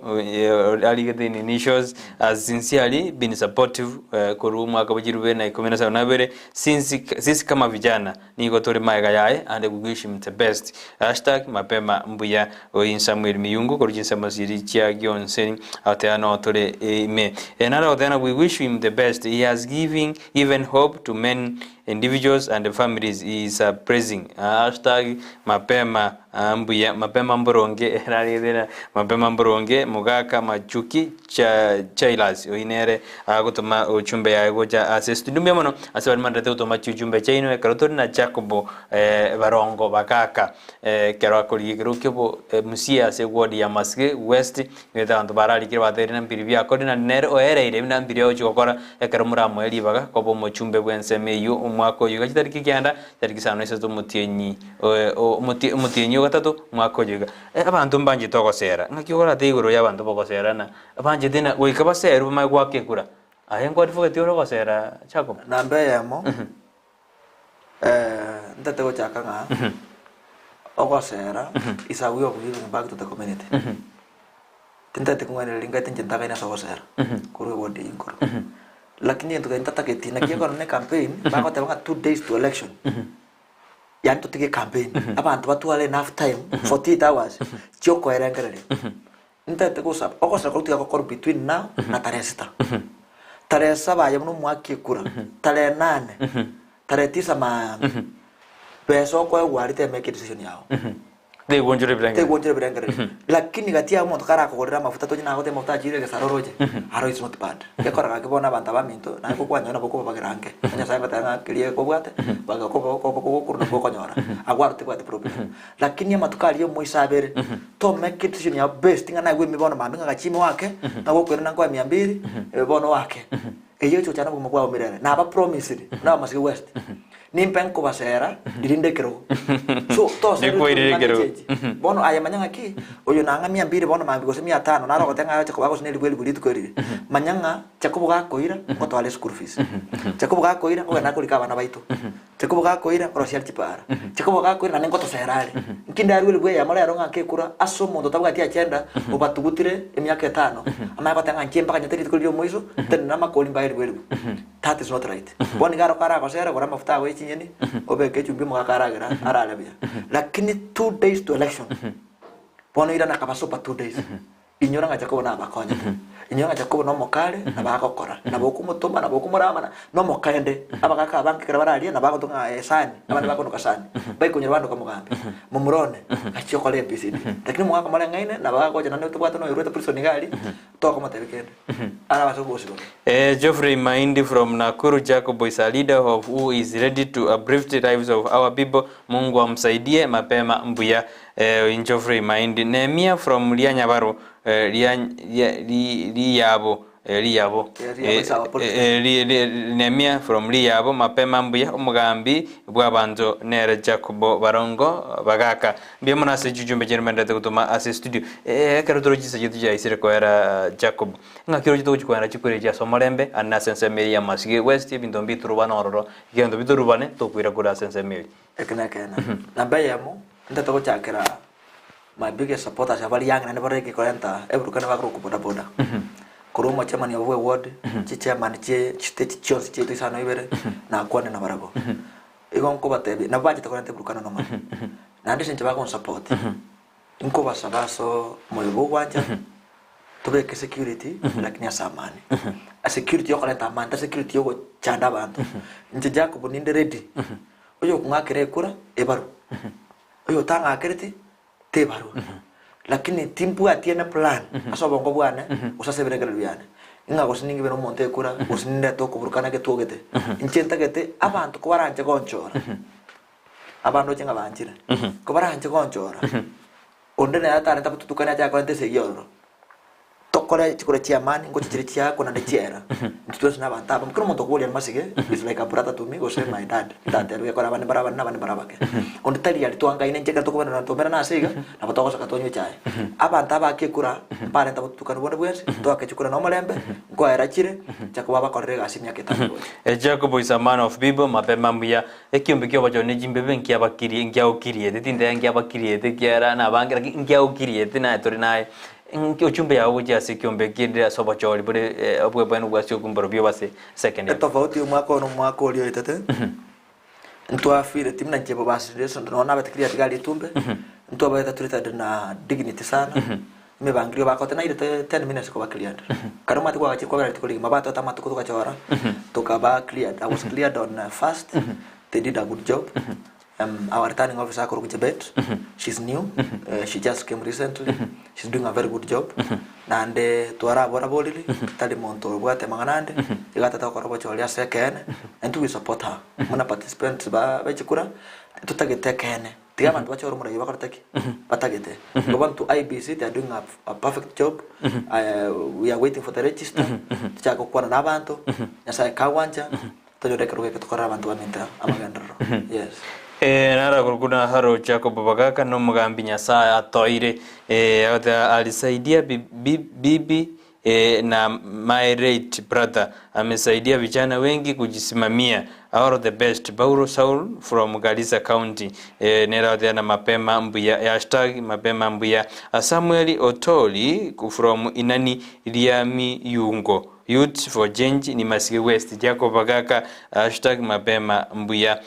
arigete in initials has sincerely been supportive korwa omwaka bwa chilifu bibere na ikomi na isano na ibere since sisi kama vijana nigo tore magega yaye and we wish him the best hashtag mapema mbuya oyi Samuel Miyungu korwa chinsemo chiri chia Gionseri agoteeba no tore ime naro agoteeba we wish him the best he has giving given hope to many individuals and families he is a praising hashtag mapema Mbuya mapema mboronge erarigete mapema mboronge mogaka machuki cha Chailas oyi nere agotoma ochumbe yaye gocha ase studio mbuya mono ase baria manderete gotoma chichumbe chiaino ekero tori na Jacobo eh, barongo bagaka ekero akorigia ekero kiobo MCA ase ward ya Masige West Nigo abanto bararikire batebirie na mbiri biakorire, naende nere oereire buna mbiri agochia gokora ekero moramoe ribaga koba omochumbe bw'ensemo eyio omwaka oyo iga chitariki kianda, chitariki isano na isato omotienyi omotienyi o gatato omwaka oyo iga. Abanto mbanchete ogosera, ng'aki ogoratebe igoro y'abanto bogosera na banchete na goika baserwe bamanye goaka ekura. Aye nkwadifogeti ore ogosera Jacob? Namba eyemo, ntete gochaka ng'a ogosera is a way of giving back to the community. Tintagete kong'ainereria ngaete inche ntagaine ase ogosera korwa eward eyio nkoro. Lakini egento keria ntatageti naki ekero ne campaign bagoteba ng'a 2 days to election, yaani totige ecampaign, abanto batware enough time 48 hours chiokoerengereria. Ntagete gosaba, ogosera koria tiga gokorwa between now na tarehe sita. Tarehe saba aye buna omwaki ekura, tarehe nane, tarehe tisa maambia, besa okoegwa aria teme make decision yago. Tegwonchora ebirengererio. Tegwonchora ebirengererio. Lakini gati yabo omonto karakogorere amafuta tonye nagotebia amafuta achire egesare oroche, aro is not bad. Gekora gaki bono abanto abaminto, naye gokwanyora nabo okobabagera ange. Onye Nyasaye agoteba ng'a keria kobwate, baga koba koba kogokorwa nabwo okonyora. Agwo aro tebwati problem. Lakini amatuko aria omoiso abere, to make decision yao based ng'a naigwe ime bono mambia ng'a gachia ime oake, ng'a gokoirana nkoe mia mbiri, bono oake. Eyio egochi gochana obogima bwao mirere. Naba promisiri, buna abamasike West, nimpe nkobasera ririnde ekerogo. So tosere Nikwairire rituko ekerogo. ring'ana Bono aye manya ng'aki, oyo nang'a mia mbiri bono mambia gose mia tano, naro ogoteba ng'a agocha koba gose neribu elifu rituko erire. Manya ng'a Jakobo gakoira, ngotware eschool fees. Jakobo gakoira, nkogenda korika abana baito. Jakobo gakoira, nkorosia are chipara. Jakobo gakoira naende ngotosera are. Nki ndarue elifu eyemo rero ng'ake ekura ase omonto otabwati agenda, obatugutire emiaka etano, amanye goteba ng'a inche mpaka nyete rituko riria omoiso, ntenene amakori mbae elifu elifu. That is not right. Bono iga aro karagosere, gora amafuta ago ye chinyeni, obeke echumbi omogaka aragera, arare buya. Lakini 2 days to election, bono irana kabasopa 2 days. Inyora ng'a Jakobo nabakonyete. Inyora ng'a Jakobo nomokare, nabo agokora, nabo okomotoma, nabo okomoramana, nomokende. Abagaka abange ekero bararie, nabo agotoka ng'a aye sani, abande bakonuka sani, baikonyora bandoka omogambi, momura one, gachia okore ABCD. Lakini omogaka moreng'aine, nabo agocha naende tobwate noyorwete prison iga aria, tokomotebia kende. Arabase kogosibwa. Geoffrey Mahindi from Nakuru, Jacob is a leader of who is ready to uplift lives of our people, Mungu amsaidie mapema mbuya. Geoffrey Mahindi. Nehemia from Rianyabaro, ria ria ri Riyabo, Riyabo. Yeah, Riyabo is our police Nehemia from Riyabo, mapema mbuya, omogambi bw'abanto nere Jacobo Barongo Bagaka. Mbuya mono ase chichumbe chiaino mwenderete gotoma ase studio. Ekero tore chinsa chiaito chiaisire koera Jacob, ng'aki oroche togochia koenda chikura echi ase omorembe, ande ase ensemo eye ya Masige West, ebinto mbiturubane ororo, egento biturubane tokoira kure ase ensemo eria. Eke nekeene. Namba eyemo, ntete gochakera my biggest supporters abare young naende bare gekorenta eburukani bakorokwa boda boda. Korwa omochairman obo bwe ward, chichairman chie chistage chionsi chiaito isano ibere, nakwane nabarabwo. Igo nkobatebia, nabo banchete korenta eburukano noma. Naende ase inche bagonsupport, nkobasaba ase omoyo bwa ogwancha, tobeke security lakini ase amani. Security yokorenta amani, tari security yogochanda abanto. Inche Jacob ninde ready, oyokong'akera ekura, ebarwe, oyotang'akereti, tebarwa. Lakini timbwati ene plan ase obongo bwane, gose ase ebirengererio biane, ng'a gose ningibe na omonto ekura, gose nindete okoburukana getwogete. Inche ntagete abanto kobaranche gonchora, abandoche ng'a banchire, kobaranche gonchora, onde nere atarenta botutukani ache akorente esegi ororo. Tokore chikura chi'amani, ngochi chiria chiakwa naende chiera. Intwe twensi nabanto abamo, kera omonto okoboria amasige is like a brother to me gose my dad, tata ere gekora abande mbare abanene abande mbare abake. Onde tari aria twangaine inche ekero tokoberana tomerana ase iga, nabo togosoka tonywe echae. Abanto abaake ekura, mbarenta botutukani bonde bwensi, toake chikura na omorembe, nkoera chire, Jacob abakorere egasi emiaka etano egocha. Jacob is a man of people, mapema mbuya, Ekiombe ki'obochori ne chimbebe nkiabakirie, nkiaokiriete, tinteba nkiabakiriete ekiagera nabange, lakini nkiaokiriete naye tore naye. Nki ochumbe yao gochia ase ekiombe kende ase obochori bore obwebwenu bwa ase okomborobio bw'ase second half. Etofauti y'omwaka oyo na omwaka oria oetete, ntwafeeleti buna inche bobasire nonya nabete cleared iga ritumbe, ntwabaete treated na dignity sana, Emebangirio bakote nairete 10 minutes koba cleared. Kare omanyete kwagachire kwabera rituko rigima batoete amatuko togachora tokaba cleared. I was cleared on first they did a good job. Our returning officer akorokwa Chebet she's new she just came recently she's doing a very good job. Naende twaraboraboriri tari monto obwate amang'ana ande iga tata gokora obochori ase ekeene and we support her buna participants ba chikura totagete ekeene. Tiga abanto bachore omoraia bakorete ki? Batagete. Igo bono to IEBC they are doing a perfect job, we are waiting for the register, tochake gokwana na abanto, Nyasaye kagwancha, tonyore ekerogo eke tokorere abanto baminto amagenderero. Yes. Nara korokwa na Harold Jacob Bagaka nomogambi Nyasaye atoeire agoteba alisaidia bibi na my late brother amesaidia vijana wengi kujisimamia all the best Paulo Saul from Garissa County nere agoteba na mapema mbuya hashtag mapema mbuya Samuel Otoli from Inani Riamiyungo Youth for Change ni Masige West Jacob Bagaka hashtag mapema mbuya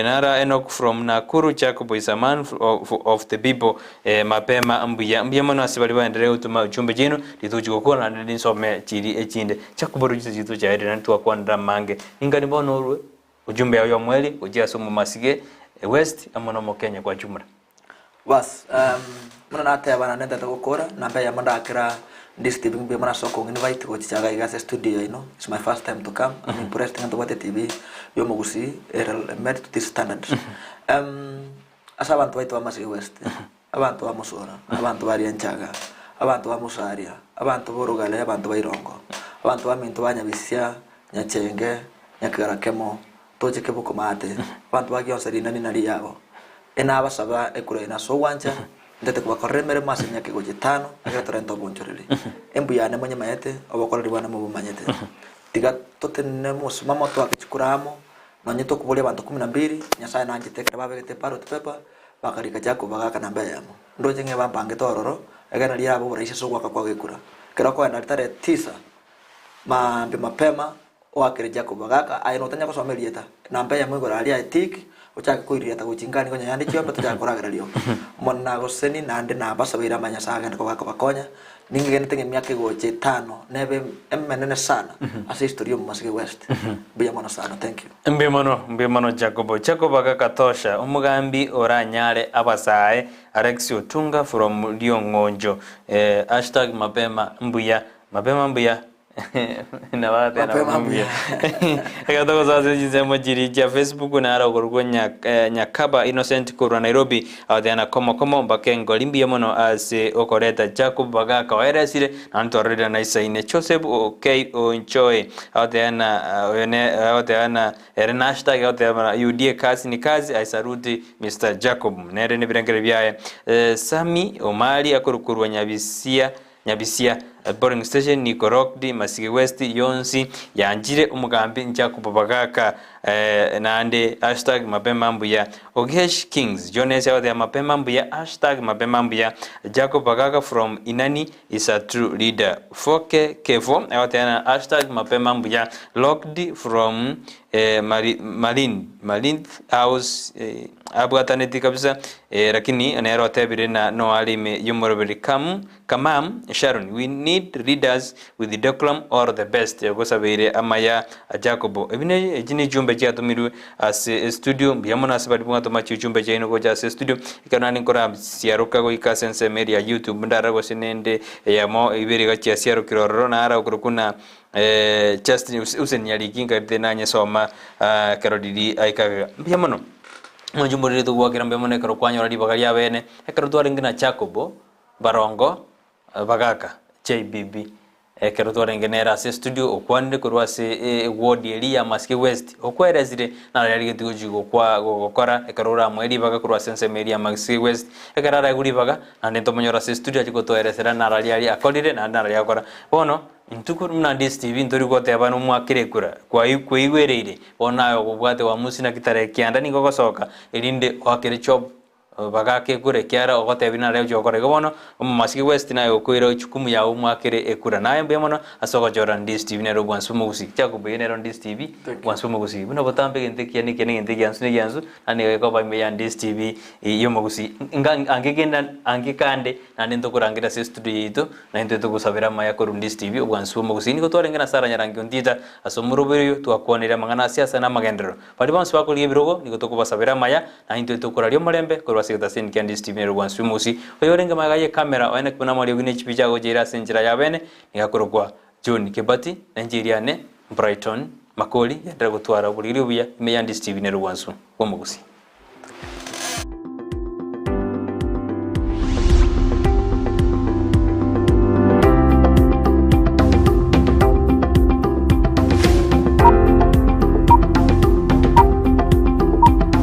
Nara Enock from Nakuru Jacob is a man of the people mapema mbuya mbuya mono ase baria baenderere gotoma ujumbe chiaino rituko chigokwana naende ninsome chiri echinde Jacob oroche chitu chiaerire naende twakwanera amange ningani bono orwe ujumbe yao ya omweri gochia ase omomasige West amo na omokenya kwa jumla. Bas, buna nateba naende ntagete gokora, namba eyemo ndakera this TV mbuya mono ase okong'invite gochicha iga iga ase estudio yaino, it's my first time to come, I'm impressed ng'a ntobwate etv ya omogusii ere made to this standard. Ase abanto baito ba Masii West, abanto ba Musora, abanto ba Rianchaga, abanto ba Musaria, abanto ba Orogare, abanto ba Irongo, abanto baminto ba Nyabisia, Nyachenge, Nyakegara Kemo, toche keboko maate, abanto ba gionsi rinani na riyabo, Enabasaba ekura eye ase ogwancha, ntete kobakorera emeremo ase emiaka egocha etano, ekero torente obonchoreri. Embu yane monyemanyete, obokoreri bwane mobomanyete. Tiga totenene mosimamo toake chikura amo, nonye tokoboria abanto kumi na mbili, Nyasae nanchete ekero babegete ballot paper, bakarika Jacob bagaaka namba eyemo. Ndoche ng'a ebampangete ororo, ekero nario yaba oboraisi ase ogoaka kwabo ekura. Ekero okoenda aria tarehe tisa, maambia mapema, Oakere Jakobo, agaaka, Aye notanya gosoma erieta, namba eyemo igoro aria aye tik, ochake koiririata gochia inkani konya yande chiombe tochake koragera rioka. Omonene nagosesenie, naende nabasabeire amaya Nyasae agende koba akobakonya. Ningegenete ng'a emiaka egocha etano nebe emenene sana ase history y'omomasege West. Mbuya mono sana, thank you. Mbuya mono, mbuya mono Jakobo. Jakobo agakatosha, omogambi oranyare abasae, Alex Otunga from Riong'onjo. Eh, hashtag mapema mbuya, mapema mbuya. Mapema mbuya. Ekero togosoa ase chinsemo chiria chia Facebook naro okorokwa Nyakaba Innocent korwa Nairobi agoteana komo komo mpaka engori mbuya mono ase okoreta Jacob Bagaka oeresire naende twarorire naisaine Joseph Okei Onchoe agoteana oyo ne agoteana ere na hashtag agoteba UDA kazi ni kazi I salute Mister Jacob nere nebirengererio biaye Sammy Omari akorukorwa Nyabisia Nyabisia, Polling station Nikorokdi, Masige West yonsi yanchire omogambi Jacob Bagaka naende hashtag mapema mbuya. Ogesh Kings Jones agoteba mapema mbuya hashtag mapema mbuya. Jacob Bagaka from Inani is a true leader. Foke Kevo agoteba hashtag mapema mbuya. Locked from Malindi, Malindi House abwataneti kabisa lakini nere otebire na noare ime yomoroberi Come Kamam Sharon we need leaders with decorum all the best ogosabeire amaya a Jacobo ebi ne echi ne chumbe chiatomirwe ase estudio mbuya mono ase baria mwatoma chichumbe chiaino gocha ase estudio ekero naende nkorasiaroka goika ase ensemo eria ya YouTube ndara gose nende eyemo ibere iga chiasiarokire ororo nara okorokwa na Justin Usen Nyariki nkarete nanyesoma ekero riria aikaga mbuya mono mwanche morire togwakera mbuya mono ekero kwanyora ribaga riabene ekero twarenge na Jacobo Barongo bagaka JBB ekero twarenge nere ase estudio okwanire korwa ase eward eria ya Masike West okweresire naro yarigetie gochia gokwa gokora ekero oramoe ribaga korwa ase ensemo eria ya Masike West ekero araegwe ribaga naende ntomonyore ase estudio achie gotoeresera naro aria aria akorire naende naro aria agokora. Bono intwe korwa buna DSTV ntori goteba nomwakere ekura kwai kwaigwereire bono aye okobwate uamuzi naki tarehe kianda nigo ogosoka erinde oakere job Bagaka ekura ekiagera ogotebirie nare oche gokora igo bono, omomasike West naye okoira echukumu yao omwakere ekura. Naye mbuya mono ase ogochora Ndisi TV nere obwansu bw'omogusii. Jacob eye nero Ndisi TV, obwansu bw'omogusii. Buna botambe egento ekiya nekiya na egento egiansu negiansu, naende nigo gekoba ime ya Ndisi TV y'omogusii. Nga ange kende ange kande naende ntokorangeria ase estudio yaito, na intwe togosabera amaya korwa Ndisi TV, obwansu bw'omogusii. Nigo twarenge na Sarah Nyarangi Ontita ase omoroberi oyo, twakwanire amang'ana a siasa na amagenderero. Baria bonsi bakorigia ebirogo nigo tokobasabera amaya, na intwe tokoraria omorembe korwa ase egetaseni kia Ndisi TV nere bwansi bw'omogusi. Oyorenge magega y'ekamera, oye naki buna amariogi ne chipicha agocha ere ase enchera y'abene, nigo akorokwa John Kebati, na inche eriane Brighton Makori, genderera gotwara oboriri obuya ime ya Ndisi TV nere bwansu bw'omogusi.